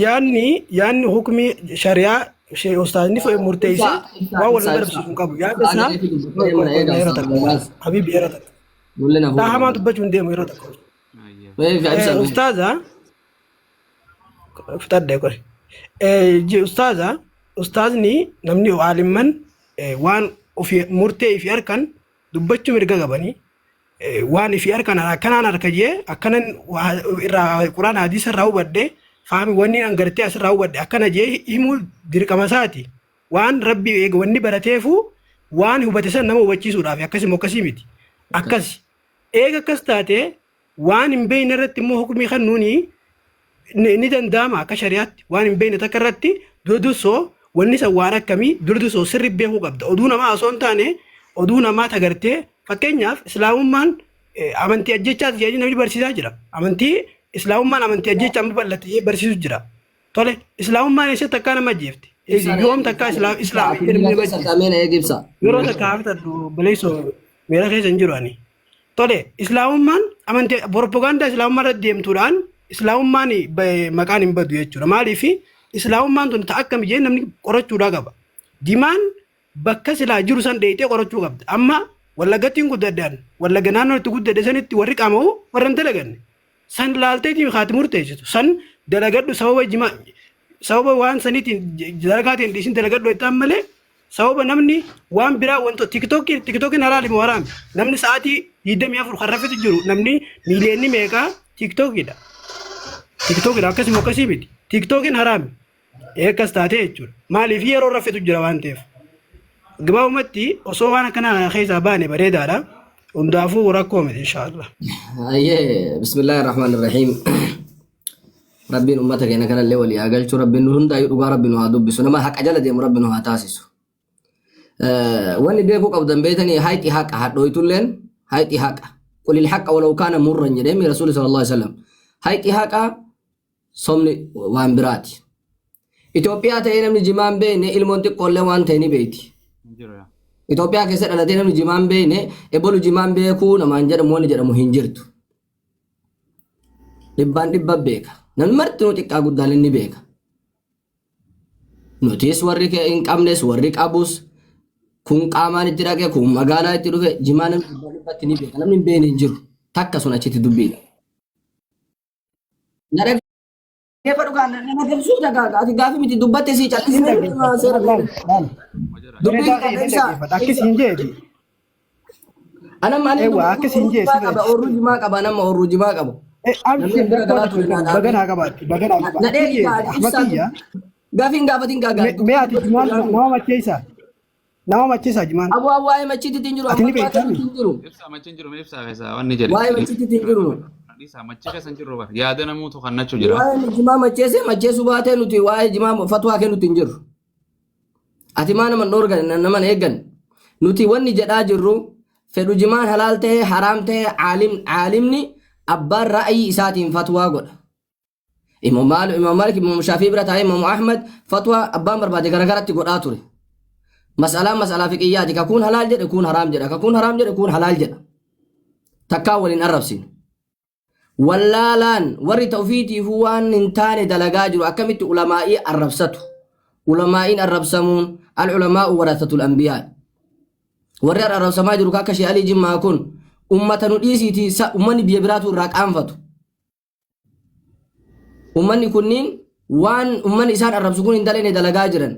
Yaanni hukmii shari'aa shee ustaazni murteesse Ibsaa, ibsaa, waan wal ibsaa, barbachiisu ibsaa. hin qabu. Yaada Ibsaa isaa ani reefu dubbatee mana eega yeroo Ustaaz takka Abu Muaz. habibi yeroo takka. Ijoolleen Taa hafuura hamaa qabu. dubbachuu hin deemu yeroo takka. Mee ibsaa mee. Ustaaza fixadhe qoy. Ustaaza ustaazni namni aalimman waan ofii murtee ifii harkan dubbachuu mirga qabanii waan ifii harkan akkanaan harka jee akkanan irraa quraan hadiisa irraa hubadhe faami wanni an gartee asirraa hubadhe akkana jee himuu dirqama isaati. Waan rabbi eega wanni barateefu waan hubate san nama hubachiisuudhaaf akkasii akkasii miti. Akkasi. Eega akkas taate waan hin beekne irratti immoo hukumii kennuuni ni danda'ama akka shari'aatti waan hin beekne takka irratti dura dursoo wanni san waan akkamii dura dursoo sirri beekuu qabda. Oduu namaa osoo hin taane oduu namaa tagartee fakkeenyaaf islaamummaan amantii ajjechaati jedhanii namni barsiisaa jira. Amantii islaamummaan amantii ajjechaa amma bal'ate jedhee barsiisu jira. Tole islaamummaan eessatti akkaa nama ajjeefte? Yoom takkaa islaam Ati jedhamee miira nama keessa ajjeefte? qabeen eegi ibsa. Yeroo takka haa fixadhu obboleessoo miira keessa hin jiru ani. Tole, Islaamummaan amantii propagaandaa Islaamummaa irratti deemtuudhaan Islaamummaan maqaan hin badu jechuudha. Maaliif Islaamummaan tun ta'a akkami jee namni qorachuudhaa qaba. Dimaan bakka silaa jiru san dheeyxee qorachuu qabda. Amma Wallagatti hin guddadhaan Wallagga naannoo itti guddadhe sanitti warri qaama'u warra hin dalaganne. San laalteetii haati murteessitu. San dalagadhu sababa jimaa sababa waan saniitiin dalagaatiin dhiisin dalagadhu jettaan malee sababa namni waan biraa wanto tiktookiin tiktookiin halaali moo haraami namni sa'aatii 24 kan rafetu jiru namni miiliyoonni meeqaa tiktookiidha tiktookiidha akkasuma akkasii miti tiktookiin haraami akkas taatee jechuudha maaliif yeroo rafetu jira waan ta'eef gabaabumatti osoo waan akkanaa keessaa baane bareedaadha hundaafuu rakkoo miti inshaallah. Ayyee bismillaahi rahmaani rahiim. Rabbiin ummata keenya kanallee walii haa galchu. Rabbiin nu hundaayyuu dhugaa Rabbi nu haa dubbisu. Nama haqa jala deemu Rabbi nu haa taasisu. Wanni beekuu qabdan beektanii hayxi haqa hadhooytulleen hayxi haqa. Qulil haqa walaw kaana murran jedhee mi rasuuli sallallahu alaihi wasallam. Hayxi haqa somni waan biraati. Itoophiyaa ta'ee namni jimaa hin beekne ilmoon xiqqoollee waan ta'e ni beekti. Hin jiru yaa. Itoophiyaa keessa dhalatee namni jimaa hin beekne ebolu jimaa hin beekuu namaan jedhamu wanni jedhamu hin jirtu. Dhibbaan dhibba beeka. Namni martinuu xiqqaa guddaan inni beeka. Nutis warri hin qabnes warri qabus kun qaamaan itti dhaqe kun magaalaa itti dhufe jimaa namni dhibbaan dhibbatti ni beeka. Namni hin beekne hin jiru. Takka sun achitti dubbiidha. Na dhaggeeffadhu gaa na dhaggeeffachuu dhagaa ati gaafi miti dubbatte sii Sin callisee dhaggeeffadha. seera Laal, laal. Jira. Dubbii Bareedaa kana ta'e ibsaa. dhaggeeffadha. Akkas hin jeeti. Anam ani Eewwa akkas hin orruu jee jimaa si qaba, feeti. orruu jimaa qaba, nama orruu jimaa qaba. Namni Abshir bira rakkoo galaa tokko ture hin naa qabu. dhaabee. Baganaa qabaatti. Baganaa Na qabaatti. dheegi Jeeti kaa Ahmad ibsaa kiyya. gaafiin gaafatiin gaa Mee ati jimaan nama macheessaa? Nama macheessaa jimaan. Abu waa'ee machiitti hin jiru, Ati ni amma beektaa hin jiru. Ibsaa machiin jiru ibsaa keessa wanni jedhe. Waa'ee machiitti hin jiru. Dhiisaa machii keessa hin jiru bara. Yaada namoota kannachuu jira. Waa'ee jimaa macheessee macheessuu baatee nuti waa'ee jimaa fatwaa kennutti hin jirru. Ati maa nama hin dhoorgan, nama hin eeggan. Nuti wanni jedhaa jirru fedhu jimaan halaal ta'ee haraam ta'ee aalimni abbaan ra'ayii isaatiin fatwaa godha. Imam Maalik, Imam Malik, Imam Shaafii bira taa'ee Imam Ahmad fatwaa abbaan barbaade garagaratti godhaa ture. Mas'alaan mas'alaa fiqiyyaati. Ka kun halaal jedhe kun haraam jedha. Ka kun haraam jedhe kun halaal jedha. Takkaa waliin arrabsinu. Wallaalaan warri ta'ufiitiifuu waan hin taane dalagaa jiru akkamitti ulamaa'ii arrabsatu. Ulamaa'iin arrabsamuun al-ulamaa'u warathatul anbiyaa. Warri arrabsamaa jiru akka Shee Alii Jimmaa kun ummata nu dhiisiitii ummanni biyya biraatu irraa qaanfatu. Ummanni kunniin waan ummanni isaan arrabsu kun hin dalene dalagaa jiran.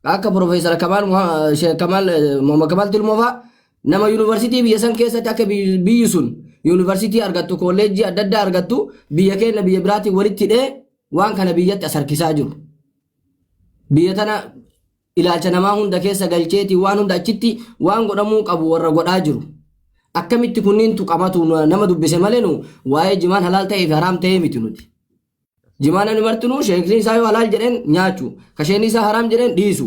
Akka Profeesar Kamaal Sheekh Kamaal Muhammad Kamaal Tilmoo fa'a nama yuunivarsiitii biyya san keessatti akka biyyi sun yuunivarsiitii argattu kolleejjii adda addaa argattu biyya keenya biyya biraatiin walitti hidhee waan kana biyyatti as harkisaa jiru. Biyya tana ilaalcha namaa hunda keessa galcheetii waan hunda achitti waan godhamuu qabu warra godhaa jiru. Akkamitti kunniin tuqamatu nama dubbise malee nu waa'ee jimaan halaal ta'ee fi haraam ta'ee miti nuti. Jimaan namni martinuu sheekni isaa yoo halaal jedheen nyaachu, ka sheekni isaa haraam jedheen dhiisu.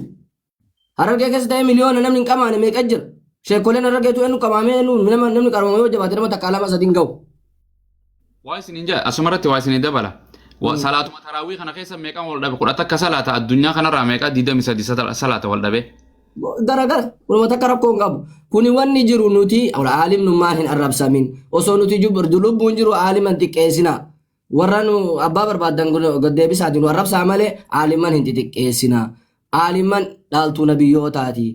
Harargee keessa ta'ee miliyoona namni hin qamaane meeqa jira? Sheekoleen harargeetu eenyu qamaamee eenyu nama namni qaromame yoo jabaate nama takkaa lama sadiin gahu. Waa isin hin jaa asumarratti waa isin dabala. Salaatuma taraawii kana keessa meeqaan wal dhabe 11 salaata addunyaa kanarraa meeqaa 23 salaata wal dhabe. Garagara walumaa takka rakkoo hin qabu. Kuni wanni jiru nuti aalimnummaan hin arrabsamin. Osoo nuti lubbuun jiru aaliman xiqqeessina. Warra nu abbaa barbaaddan deebisaatiin nu arrabsaa malee aaliman hin xixiqqeessina. Aaliman dhaaltuu nabiyyootaati.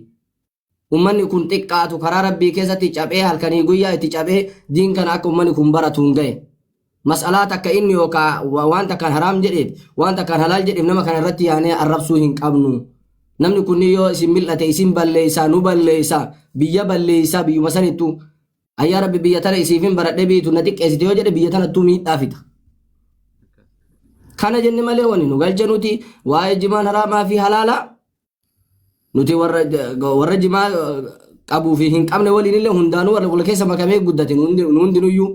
Ummanni kun xiqqaatu karaa rabbii keessatti caphee halkanii guyyaa itti caphee diin kana akka ummanni kun baratu hin gahe. Mas'alaa takka inni yookaan waan takkaan haraam jedheef waan takkaan halaal jedheef nama kana irratti yaanee arrabsuu hin qabnu. Namni kun yoo isin mil'ate isin balleessaa nu balleessaa biyya balleessaa biyyuma sanittuu ayyaa rabbi biyya tana isiifin baradhee biyyitu na xiqqeessite yoo jedhe biyya tanattuu miidhaa fida. Kana jenne malee wani nu galche nuti waa'ee jimaan haraamaa fi halaalaa nuti warra jimaa qabuu fi hin qabne waliin illee hundaanuu warra wal keessa makamee guddate nu hundinuyyuu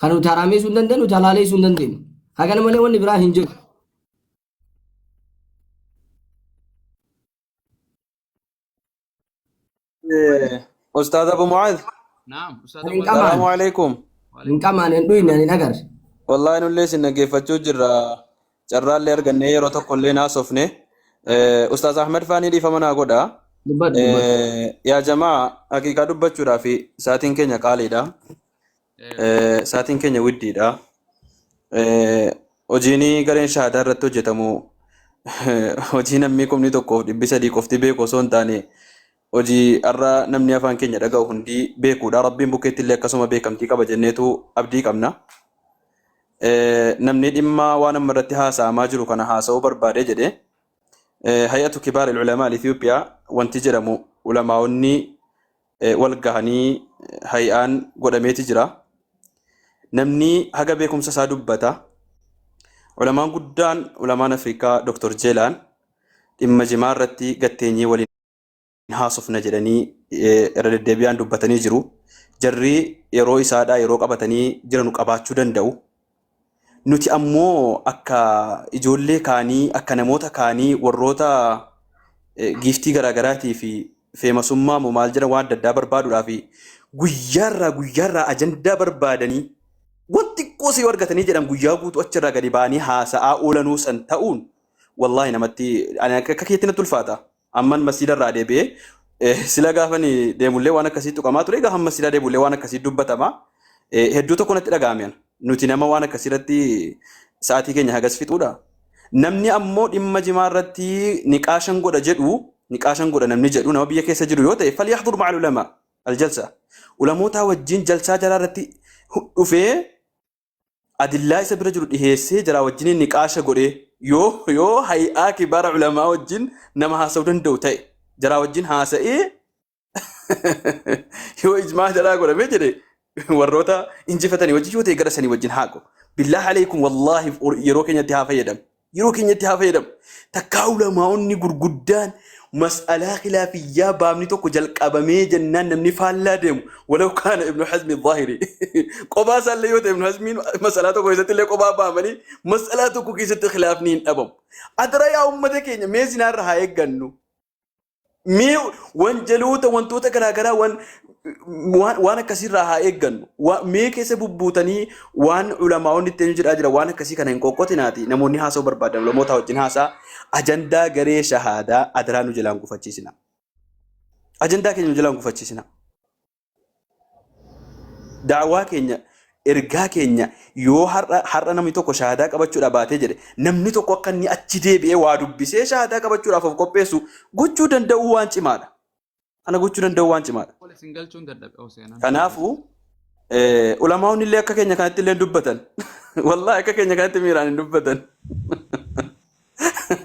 kan nuti haraameessuu hin dandeenyu nuti halaaleessuu hin dandeenyu. Hagana malee wanni biraa hin jiru. Ustaaz Abu Mu'aaz, Naam, Ustaaz Hin Abu qamaane. salaamu alaikum. Hin qamaane hin dhuyne hin agarre. Wallahi nullee isin dhaggeeffachuu jirra. Carraallee argannee yeroo tokko illee naasofne. Ustaaz Ahmed Faanii dhiifama naa godha. Dubbadhu dubbadhu. Yaa jamaa haqiiqaa dubbachuudhaaf sa'aatiin keenya qaaliidha. Sa'aatiin keenya widdiidha. Hojiin gareen shahaadaa irratti hojjetamu hojii namni 1300 qofti beeku osoo hin taane hojii har'a namni afaan keenya dhaga'u hundi beekuudha. Rabbiin bukkeetti illee akkasuma beekamtii qaba jenneetu abdii qabna. Namni dhimma waan amma irratti haasa'amaa jiru kana haasa'uu barbaade jedhe hay'atu kibaar ulamaa Itoophiyaa wanti jedhamu ulamaa'onni wal gahanii hay'aan godhameeti jira. Namni haga beekumsa isaa dubbata. Ulamaan guddaan ulamaan Afrikaa Dr. Jeelaan dhimma jimaa irratti gatteenyee waliin haasofna jedhanii irra deddeebi'aan dubbatanii jiru. Jarri yeroo isaadhaa yeroo qabatanii jiranu qabaachuu danda'u. Nuti ammoo akka ijoollee kaanii akka namoota kaanii warroota giiftii garaagaraatii fi feemasummaa moo maal jedhan waan adda addaa barbaaduudhaa fi guyyaarraa ajandaa barbaadanii wanti xiqqoo si argatanii jedhan guyyaa guutuu achirraa gadi ba'anii haasa'aa oolanuu san ta'uun wallaahi namatti ani akka keetti natti ulfaata. Amman masjiidarraa deebi'ee sila gaafani deemullee waan akkasii tuqamaa ture gaafa masjiidaa deemullee waan akkasii dubbatama. Hedduu tokko natti dhaga'ame. Nuti nama waan akkasii irratti sa'aatii keenya hagas fixuudha. Namni ammoo dhimma jimaa irratti niqaashan godha jedhu niqaashan godha namni jedhu nama biyya keessa jiru yoo ta'e falyaxdur ma'a ulamaa aljalsa. Ulamoota wajjin jalsaa jaraa irratti dhufee adillaa isa bira jiru dhiheessee jaraa wajjin niqaasha godhee yoo hay'aa kibaara ulamaa wajjin nama haasa'uu danda'u ta'e Jaraa wajjin haasa'ee yoo ijmaa jaraa godhamee jedhe warroota injifatanii wajjin yoo ta'e gara sanii wajjin haa godhu. Billahi alaykum, wallaahi, yeroo keenyatti haa fayyadamu. Yeroo keenyatti haa fayyadamu. Takkaa ulamaa'onni gurguddaan mas'alaa khilaafiyyaa baabni tokko jalqabamee jennaan namni faallaa deemu, walaw kaana Ibnu Hazmi Zaahiri, qophaa isaallee yoo ta'e, Ibnu Hazmiin mas'alaa tokko keessatti illee qophaa baamanii mas'alaa tokko keessatti khilaafni hin dhabamu. Adara yaa uummata keenya, mee zinaarra haa eeggannu. Mee wanjaloota, wantoota garaagaraa, waan waan akkasiirraa haa eeggannu. Mee keessa bubbuutanii waan ulamaa'onni ittiin jedhaa jira, waan akkasii kana hin qoqqotinaati. Namoonni haasa'uu barbaadan ulamoota wajjin haasaa. Ajandaa garee shahaadaa adaraa nu jalaan gufachiisina. Ajandaa keenya nu jalaan gufachiisina. Daawaa keenya, ergaa keenya, yoo har'a har'a namni tokko shahaadaa qabachuudha baatee jedhe, namni tokko akka inni achi deebi'ee waa dubbisee shahaadaa qabachuudhaaf of qopheessu gochuu danda'uu waan cimaadha. Kana gochuu danda'uu waan cimaadha. Wal isin galchuun dadhabe oo seenaan. Kanaafuu ulamaa'onni illee akka keenya kanatti illee hin dubbatan. Wallaahi, akka keenya kanatti miiraan hin dubbatan.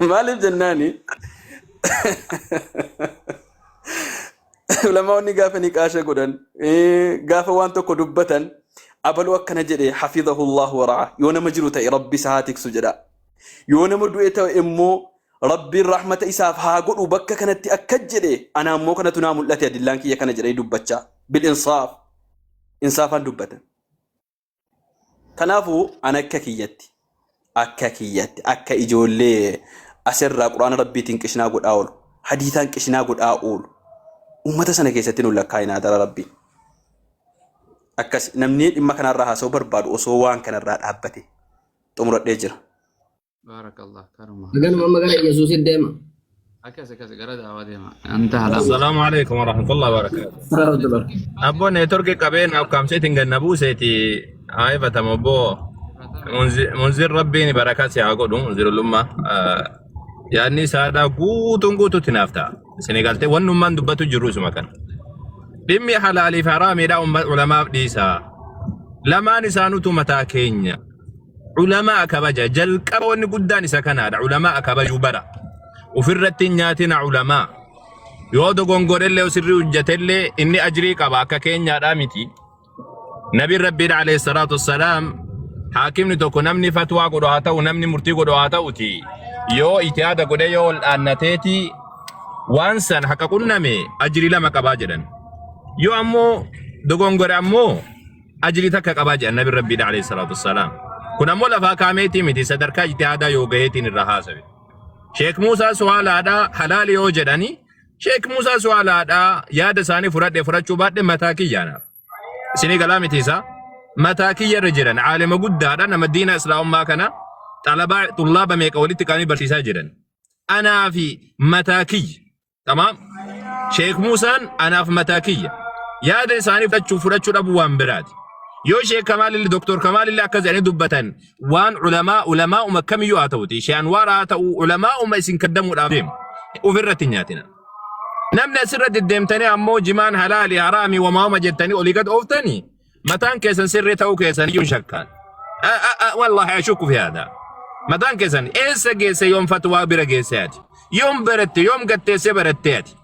Maaliif jennaani, ulamaa'onni gaafa niqaasha godhan, gaafa waan tokko dubbatan, abaluu akkana jedhe, hafidhahullahu wara'a, yoo nama jiru ta'e Rabbi isa haa tiksu jedha. Yoo nama du'e ta'e immoo Rabbiin rahmata isaaf haa godhu, bakka kanatti akka jedhe, ana ammoo kanatu naa mul'ate, adillaan kiyya kana jedhanii dubbachaa bil insaaf, insaafaan dubbatan. Kanaafuu ana akka kiyyatti, akka ijoollee asirraa Quraana Rabbiitiin qishnaa godhaa oolu, hadiisaan qishnaa godhaa oolu, uummata sana keessatti nu lakkaa'inaa dara Rabbii. Akkas namni dhimma kanarraa haasa'uu barbaadu osoo waan kanarraa dhaabbate xumuradhee jira. Baarakallah, karuma. Ganuma amma gara Yesuusitti deema. Akkas akkas gara daawaa deema. Anta halama. السلام عليكم ورحمة الله وبركاته. Abbo, network qabeen akkaamseetiin ganna buuseeti haayifatamu obbo Munzir, Rabbiin barakaa si haa godhu. Munzirulummaa yaadni isaadhaa guutuun guutuutti naaf ta'a. Isin galtee wannummaan dubbatu jiru isuma kana. Dhimmi halaalii fi haraamiidha ulamaaf dhiisaa. Lamaan isaanutu mataa keenya. Ulamaa kabaja, jalqaba wanni guddaan isa kanaadha. Ulamaa kabajuu bara. Ofirratti hin nyaatina ulamaa. Yoo dogongorellee, sirrii hojjetellee, inni ajrii qaba, akka keenyaadhaa miti. Nabiin Rabbiin alayhi salaatu wassalaam, haakimni tokko, namni fatwaa godhu haa ta'u, namni murtii godhu haa ta'uti, yoo ijtihaada godhee, yoo ol dhaannateeti waan san haqa qunname, ajrii lama qabaa jedhan. Yoo ammoo dogongore ammoo ajrii takka qabaa jedhan Nabiin Rabbiin alayhi salaatu wassalaam. Kun ammoo lafaa kaameetii miti, sadarkaa ijtihaadaa yoo gaheetiin irraa haasawe. Sheek Muusaa Suwaalaadhaa halaali yoo jedhani, Sheek Muusaa Suwaalaadhaa yaada isaanii fudhadhe fudhachuu baadhe mataa kiyyaanaaf. Isinii galaa miti isaa? Mataa kiyya irra jiran, aalima guddaadha, nama diina islaamummaa kana xalabaa xullaaba meeqa walitti qabanii barsiisaa jiran. Anaa fi mataa kiyya. Tamaam. Sheek Muusaan anaaf mataa kiyya. Yaada isaanii fudhachuu dhabuu waan biraati. Yoo Sheek Kamaalillee, Doktor Kamaalillee akkas jedhanii dubbatan, waan ulamaa ulamaa'uma kamiyyuu haa ta'uti. Shee Anwaar haa ta'u, ulamaa'uma isin kaddamuudhaaf deemu. Ofirratti hin nyaatina. Namni asirra deddeemtanii ammoo jimaan halaali haraami wamaa'uma jettanii olii gad ooftanii, mataan keessan sirrii ta'uu keessan iyyuu hin shakkaan. Wallaahi, ashukku fi haadha. Mataan keessan eessa geesse? Yoom fatwaa bira geesse ati? Yoom baratte? Yoom gatteessee baratte ati?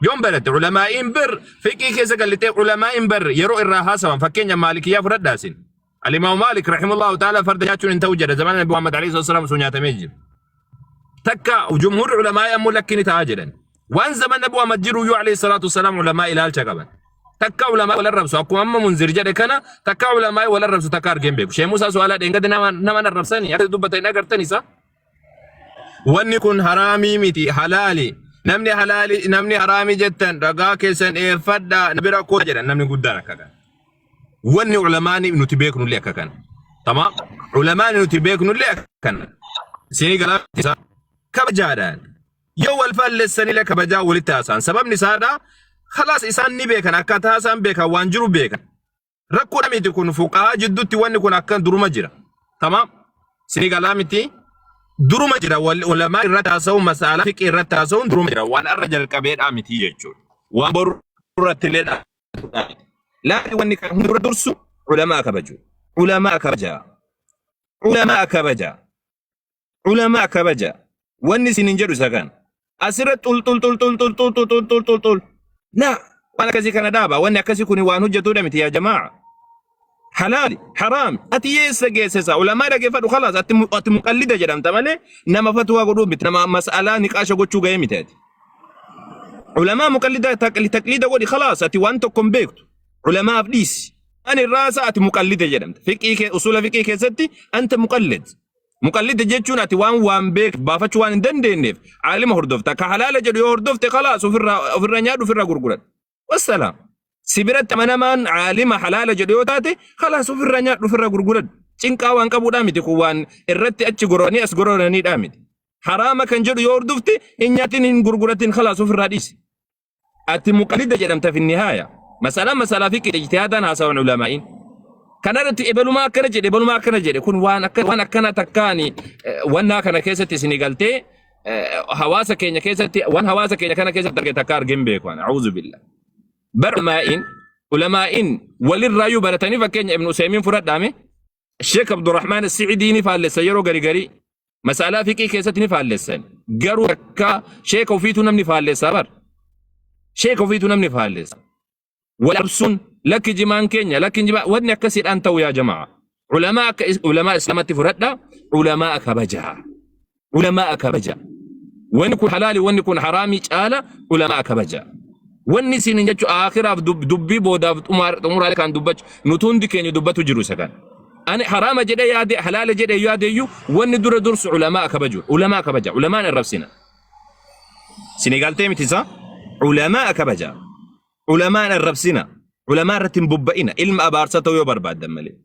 Yoom baratte? Ulamaa'iin bir fiqii keessa gallitee, ulamaa'iin bar yeroo irraa haasawan, fakkeenya Maalikiyyaa fudhadhaasin. Alimaamu Maalik rahimahullahu ta'ala farda nyaachuun hin ta'u jedha, zamana Nabi Muhammad alayhi salaam osoo nyaatamee jiru. Takka jumhurri ulamaa'ii ammoo lakki, ni ta'a jedhan. Waan zaman Nabi Muhammad jiru iyyuu alayhi salaatu wasalaam ulamaa ilaalcha qaban. Takka ulamaa wal arrabsu, akkuma amma Munzir jedhe kana, takka ulamaa wal arrabsu takka argeen beeku. Shee Musaa Su'aalaa dheengade nama arrabsanii akka dubbatan hin agartan isa. Wanni kun haraamii miti, halaali. Namni halaali, namni haraamii jettan ragaa keessan dhiyeeffadhaa, na bira koo jedhan, namni guddaan akka kana. Wanni ulamaani nuti beeknullee akka kana. Tamaam. Ulamaani nuti beeknullee akka kana. Isinii galaa isaa kabajaadhaan. Yoo wal faallessanillee kabajaa walitti haasa'an. Sababni isaadha. Khalaas, isaan ni beekan, akkaataa isaan beekan, waan jiru beekan. Rakkoo miti kun, fuqahaa jidduutti wanni kun akka duruma jira. Tamaam. Isinii galaa miti. Duruma jira, ulamaa irratti haasa'uun, masaalaa fiqii irratti haasa'uun duruma jira. Waan irra jalqabeedhaa miti jechuudha. Waan boru irratti illee dhaabbatudha miti. Laakiin wanni kan hunda dursu ulamaa kabaju. Ulamaa kabajaa. Ulamaa kabajaa. Ulamaa kabajaa. Wanni isin hin jedhu isa kana. Asirra xul xul xul xul xul xul xul xul xul xul xul. La waan akkasii kana dhaaba. Wanni akkasii kun waan hojjetuudha miti yaa jamaa. Halaali, haraami. Ati eessa geessisa? Ulamaa dhageeffadhu khalaas ati muqallida jedhamta malee nama fatwaa godhuu miti. Nama mas'alaa niqaasha gochuu ga'ee miti ati. Ulamaa muqallida taqliida godhi khalaas ati waan tokko hin beektu. Ulamaaf dhiisi. Ani irraa ati muqallida jedhamta. Fiqii kee usula fiqii keessatti anta muqallid. Muqallida jechuun ati waan beek baafachuu waan hin dandeenyeef aalima hordofta. Ka halaala jedhu yoo hordofte khalaas ofirraa nyaadhu, ofirraa gurguradhu. Wassalaam. Si biratti amanamaan aalima halaala jedhu yoo taate khalaas ofirraa nyaadhu, ofirraa gurguradhu. Cinqaa waan qabuudhaa miti kun, waan irratti achi gororanii as gororaniidhaa miti. Haraama kan jedhu yoo hordofte hin nyaatin, hin gurguratin, khalaas ofirraa dhiisi. Ati muqallida jedhamta fi nihaaya. Masalaa fiqii ijtihaadaan haasawan ulamaa'iin. Kanarratti ebalumaa akkana jedhe, ebalumaa akkana jedhe, kun waan akka waan akkana takkaani wannaa kana keessatti isinii galtee hawaasa keenya keessatti waan hawaasa keenya kana keessatti arge takka argeen beeku ana a'uuzu billah. Bar ulamaa'iin walirraayyuu baratanii, fakkeenya Ibn Usaymiin fudhadhaame, Sheek Abdurrahmaan Si'idii ni faallessa, yeroo gari garii masalaa fiqii keessatti ni faallessan, garuu takka sheeka ofiitu namni faallessaa, bar sheeka ofiitu namni faallessa. Wal arrabsuun, lakki jimaan keenya, lakki jimaa, wanni akkasiidhaan ta'u yaa jamaa. Ulamaa akka ulamaa islaamatti fudhadha, ulamaa kabajaa. Ulamaa kabajaa. Wanni kun halaali, wanni kun haraamii caala ulamaa kabajaa. Wanni isin hin jechu aakhiraaf dubbii boodaaf xumuraalee kan dubbachu nuti hundi keenya dubbatu jiru isa kana. Ani haraama jedhee yaade, halaala jedhee yaadeyyuu, wanni dura dursu ulamaa kabaju. Ulamaa kabaja. Ulamaan arrabsina. Isinii galtee miti isaa? Ulamaa kabaja. Ulamaan arrabsina. Ulamaa irratti hin bobba'ina. Ilma abaarsa ta'uu yoo barbaaddan malee.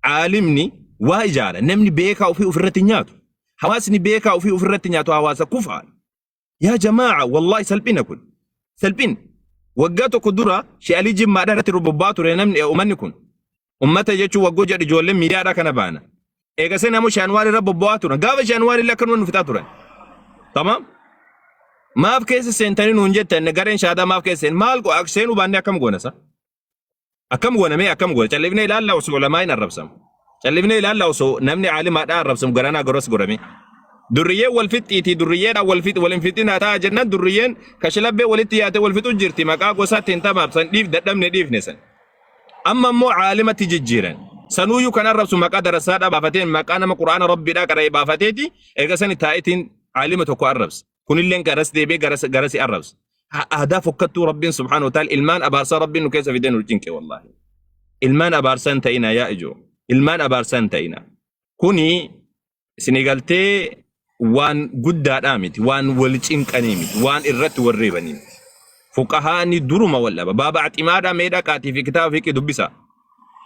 Aalimni waa ijaara. Namni beekaa ofii ofirratti hin nyaatu. Hawaasni beekaa ofii ofirratti nyaatu hawaasa kufaadha. Yaa jamaa'a, wallaahi salphina kun. Salphin. Waggaa tokko dura She'alii Jimmaadhaa irratti bobba'aa ture namni uummanni kun. Uummata jechuun waggoo jedhu ijoolleen miidiyaadhaa kana baana. Eegasee namoo Shaanwaar irra bobba'aa turan. Gaafa Shaanwaar illee akkanuma nu fixaa turan. Tamaam. Maaf keessa seentanii nuun jettan, gareen shaadaa maaf keessa seen maal seenuu baannee akkam goona sa? Akkam goona mee, akkam goona? Callifnee ilaallaa osoo ulamaa hin arrabsamu? Callifnee ilaallaa osoo namni caalimaadhaa arrabsamu garanaa garas gorame? Durriyyeen wal fixxiitii durriyyeedhaan wal fix wal hin fixinaa ta'a jennaan, durriyyeen kashlabbee walitti yaatee wal fixu jirti, maqaa gosaatti hin tabaabsan dhiif dadhabne dhiifne san. Amma immoo caalimatti jijjiiran. Sanuuyyuu kan arrabsu maqaa darasaadhaa baafateen, maqaa nama quraana rabbiidhaa qara'e baafateeti eega sani taa'itiin caalima tokko arrabsa. Kunilleen garas deebi'ee garas garasi arrabsa. Aadaa fokkattuu rabbiin subhaanahu wa ta'ala ilmaan abaarsaa rabbiin nu keessa fidee nu cinqe wallaahi. Ilmaan abaarsaa hin ta'inaa yaa ijoo. Ilmaan abaarsaa hin ta'inaa. Kuni isinii galtee waan guddaadhaa miti, waan wal cinqanii miti, waan irratti wal reebanii miti. Fuqahaani duruma wal dhaba. Baaba aximaadhaa mee dhaqaatii fi kitaaba fiqii dubbisa.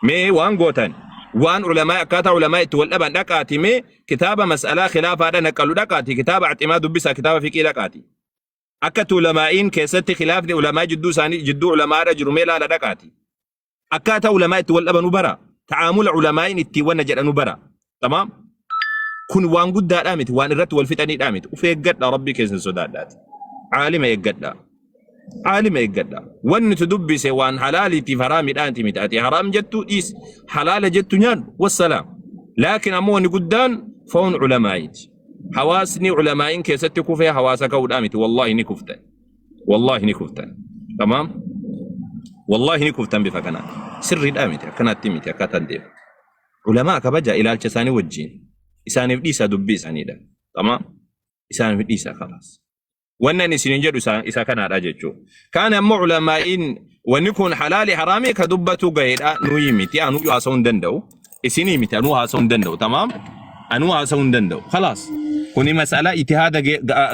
Mee waan gootan waan ulamaa akkaataa ulamaa itti wal dhaban dhaqaatii mee kitaaba mas'alaa khilaafaadha naqalu dhaqaatii kitaaba aximaa dubbisa, kitaaba fiqii dhaqaatii. Akka itti ulamaa'iin keessatti khilaafni ulamaa jidduu isaanii jidduu ulamaadha jiru mee laala dhaqaatii. Akkaataa ulamaa itti wal dhabanu bara. Ta'aamula ulamaa'iin ittiin wanna jedhanu bara. Tamaam. Kun waan guddaadhaa miti, waan irratti wal fixaniidhaa miti. Uf eeggadha, rabbii keessan sodaadhaati. Aalima eeggadha. Aalima eeggadha. Wanni nuti dubbise waan halaaliitiif haraamiidhaati miti. Ati haraam jettu dhiisi. Halaala jettu nyaadhu. Wassalaam. Laakiin ammoo wanni guddaan foon ulamaa'iiti. Hawaasni ulamaa'iin keessatti kufee hawaasa ka'uudhaa miti. Wallaahi ni kuftan. Wallaahi ni kuftan. Tamaam. Wallaahi ni kuftan bifa kanaan. Sirriidhaa miti. Akkanaatti miti akkaataan deemu. Ulamaa kabaja ilaalcha isaanii wajjin. Isaaniif dhiisaa dubbii isaaniidha. Tamaam. Isaaniif dhiisaa kalaas. Wanni ani isiniin jedhu isa kanaadha jechuudha. Kaan ammoo ulamaa'iin wanni kun halaali haraamii ka dubbatu gaheedha nuyi miti, anuu haasa'uu hin danda'u. Isinii miti, anuu haasa'uu hin danda'u. Tamaam. Anuu haasa'uu hin danda'u. Kalaas. Kuni mas'alaa itihaada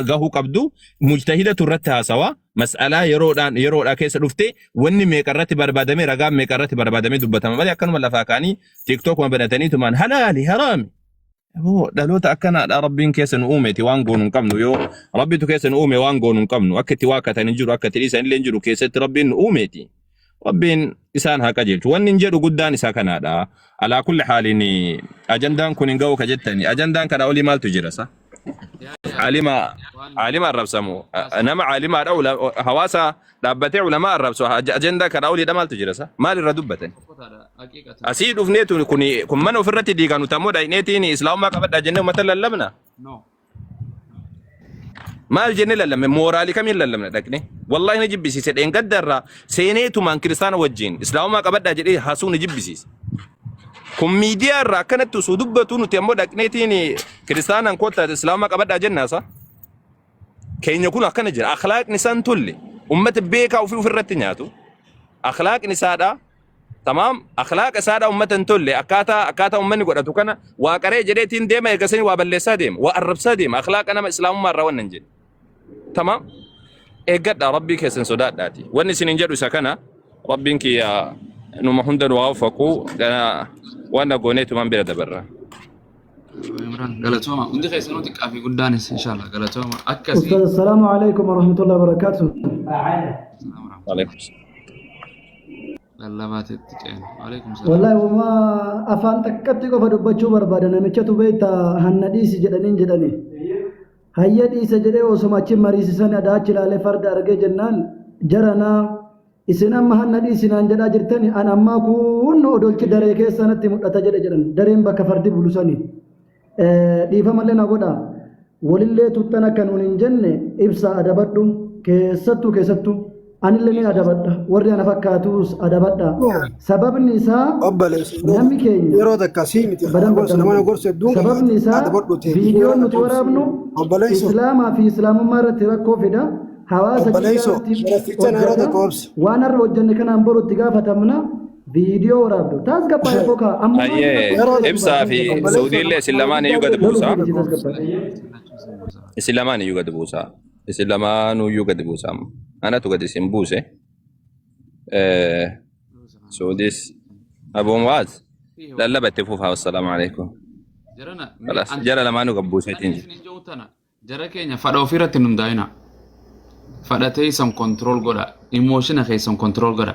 gahuu qabdu mujtahidatu irratti haasawa. Mas'alaa yeroodhaan yeroodhaa keessa dhufte wanni meeqa irratti barbaadamee, ragaan meeqa irratti barbaadamee dubbatama malee akkanuma lafaa ka'anii tiiktookuma banatanii tumaan halaali haraami. Aboo dhaloota akkanaadha rabbiin keessa nu uumeeti, waan goonu hin qabnu, yoo rabbitu keessa nu uume waan goonu hin qabnu, akka itti waakkatan hin jiru, akka itti dhiisan illee hin jiru, keessatti rabbiin nu uumeeti. Rabbiin isaan haa qajeelchu. Wanni hin jedhu guddaan isaa kanaadha. Alaa kulli haaliin ajandaan kun hin ga'u ka jettani. Ajandaan kana olii maaltu jira sa? Aalima aalima arrabsamu nama aalimaadha hawaasa dhaabbatee ulamaa arrabsu, ajandaa kana oliidha maaltu jira sa? Maal irra dubbatan? Asii dhufneetu kun mana ofirratti diigaa nuti ammoo dhaqneetiin islaamummaa qabadhaa jennee uummata lallabna. No. Maal jennee lallabne? Mooraalii kamiin lallabna dhaqne? Wallaahi na jibbisiise dheengadda irraa seeneetumaan kiristaana wajjin islaamummaa qabadhaa jedhee haasuu na jibbisiise. Kun miidiyaa irraa akkanatti osoo dubbatu nuti ammoo dhaqneetiin kiristaanaan kottaa islaamummaa qabadhaa jennaasa. Keenya kun akkana jira. Akhlaaqni isaan tolle. Ummata beekaa ofii ofirratti nyaatu. Akhlaaqni isaadha. Tamaam akhlaaqa isaadha ummata hin tolle akkaataa ummanni godhatu kana waa qaree jedheetiin deema eegasanii waa balleessaa deema waa arrabsaa deema akhlaaqa nama islaamummaa irraa wannan jedhe. Tamaam eeggadha rabbii keessan sodaadhaati. Wanni isin hin jedhu isa kana rabbiin kiyya numa hunda nu haa uffaqu waan gooneetumaan bira dabarra. Imraan galatooma hundi keessanuu xiqqaa fi guddaanis inshallah galatooma akkasii. أستاذ السلام عليكم ورحمة الله وبركاته. Waalaikum salaam. Lallabaatitti ceena. Waalaikum salaam. Wallahi wama afaan takkatti qofa dubbachuu barbaada namichatu beekta hanna dhiisi jedhaniin jedhani. Hayya dhiisa jedhee osuma achi mariisisan adaa achi ilaalee farda argee jennaan jaranaa isin amma hanna dhiisinaan jedhaa jirtani an ammaa kun odolchi daree keessa natti mul'ata jedhe jedhan dareen bakka fardi bulu sani. Dhiifamallee na godha walillee tuttan akka nuun hin jenne ibsa adabadhu keessattuu anillee ni adabadha warri ana fakkaatus adabadha sababni isaa Obboleessi namni keenya yeroo takka sii miti badan gorsa nama gorsa hedduun sababni isaa adabadhu ta'e viidiyoon nuti waraabnu Obboleessu. islaamaa fi islaamummaa irratti rakkoo fida hawaasa Obboleessu, irratti baratichaan yeroo hojjeta takka obsi. waan har'a hojjenne kanaan boru itti gaafatamna viidiyoo waraabdu taasgabbaa'e boka amma Ayyee ibsaa fi Suudiillee isin lamaan iyyuu gad buusaa. Isin lamaan iyyuu gad buusaa. Isin lamaanuu iyyuu gad buusaa. Anatu gad isin buuse. Suudis Abu Muwaaz lallaba itti fufaa. Wassalaamu alaikum. Jarana Khalas jara lamaanuu gad buuseetiin jira. isin jiru tana jara keenya fadha ofirratti hin hundaa'ina. Fadha teessan control godha. Emotion keessan control godha.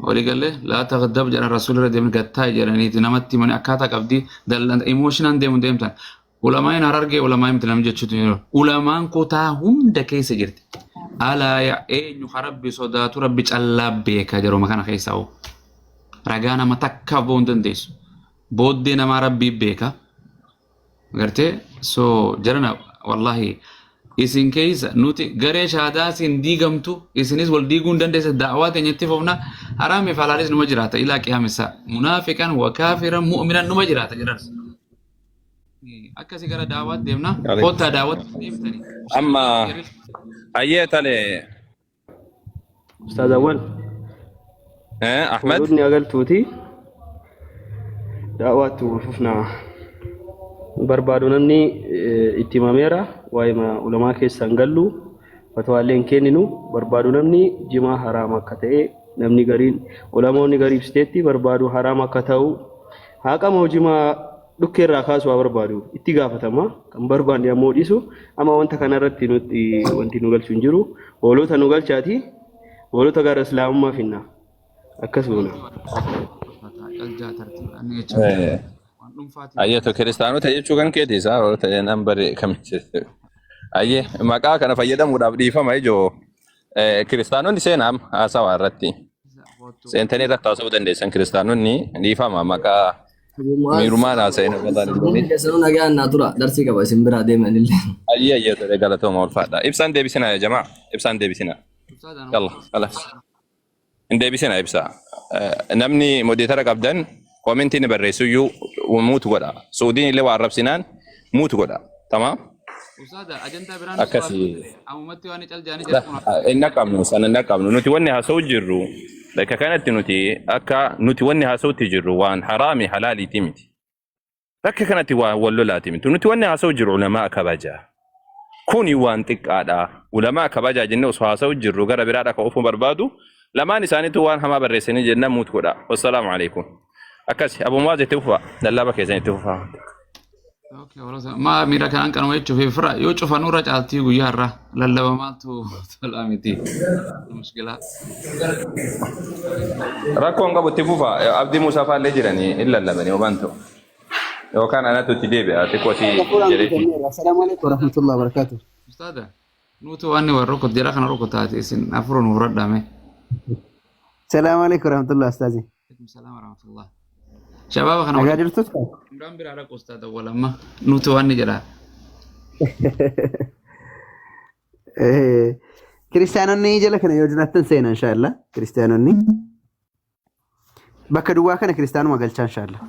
Waliigalee laa taghdab jedhan rasuulli irra deemni gattaa jedhaniiti namatti himanii akkaataa qabdii dallan emotionaan deemu deemtan. Ulamaan harargee ulamaa miti namni jechuutu jiru. Ulamaan kutaa hunda keessa jirti. Alaa yaa eenyu ka rabbi sodaatu rabbi callaa beeka jedhuma kana keessaa hoo. Ragaa nama takkaaf ba'uu hin dandeessu. Booddee namaa rabbii beeka. Gartee so jarana wallahi isin keessa nuti garee shahaadaa isin diigamtu isinis wal diiguu hin dandeessa da'awaa teenyatti fofna haraami fi halaalis numa jiraata ilaa qiyaamisa munaafiqan wa kaafiran mu'minan numa jiraata jedhan. Akkasii gara da'awaatti deemna kottaa da'awaatti deemtanii. Amma ayyee tale Ustaaz Awwal, Ahmed hoolotni agaltuuti daawwaatti fufnaa barbaadu namni itti himameera waa'ee ulamaa keessaan gallu fatwaallee hin kenninu barbaadu namni jimaa haraama akka ta'e namni gariin ulamoonni garii ibsiteetti barbaadu haraama akka ta'u haqama jimaa dhukkee irraa kaasuu haa barbaadu itti gaafatama kan barbaanne ammoo dhiisu amma wanta kanarratti nuti wanti nu galchu hin jiru hoolota nu galchaati hoolota gara islaamummaa finna akkas goona. Ayyee to kiristaanota jechuu kan keeti isaa hoolota jennaan bare kamitti. Ayyee maqaa kana fayyadamuudhaaf dhiifama ijoo kiristaanonni seenaa haasawaa irratti seentanii irratti haasa'uu dandeessan kiristaanonni dhiifama maqaa miirumaan haasa'in uummataan Hundi keessanuu nagaan naa tura darsii qaba isin biraa deeman illee. Ayyee tole galatooma ulfaadha. Ibsaan deebisinaa yaa jamaa ibsaan deebisinaa. Yalla khalas. Hin deebisinaa ibsaa. Namni moderator qabdan commentii ni barreessu iyyuu mute godha. Suudiin illee waa arrabsinaan mute godha. Tamaam. Ustaada ajandaa biraan Akkasii. Ammumatti waan cal jaanii jedhamu. Hin dhaqqabnu sana hin dhaqqabnu. Nuti wanni haasa'u jirru bakka kanatti nuti akka nuti wanni haasa'utti jirru waan haraami halaaliiti miti. Bakka kanatti waan wal lolaati miti. Nuti wanni haasa'u jirru ulamaa kabajaa. Kuni waan xiqqaadha. Ulamaa kabajaa jennee osoo haasa'u jirru gara biraadha kan oofuu barbaadu. Lamaan isaaniitu waan hamaa barreessanii jennaan mute godha. Wassalaamu alaikum. Akkasi Abu Muwaaz itti fufa. Lallaba keessan itti fufa. Okay, warra maa miira kanaan kanuma jechuuf fira yoo cufanurra caaltii guyyaa irraa lallaba maaltu tolaa miti. Mushkilaa. Rakkoon qabu itti fufa. Abdii Musaa fa'aallee jiranii hin lallabanii homaan ta'u. Yookaan anatu itti deebi'a xiqqoo si jedheeti. Assalaamu alaikum warahmatullahi wabarakatuh. Ustaada nuti waan warra rukut jara kana rukutaati isin afur nu fudhadhame. Assalaamu alaikum warahmatullahi ustaazi. Alaikum salaam warahmatullah. Shabaaba kana Nagaa jirtu? Imraan biraa dhaqu ustaada walamma nuti waan ni jedha. Kiristaanonni jala kana yoo jiraattan seena inshaalla. Kiristaanonni bakka duwwaa kana kiristaanuma galchaa inshaalla.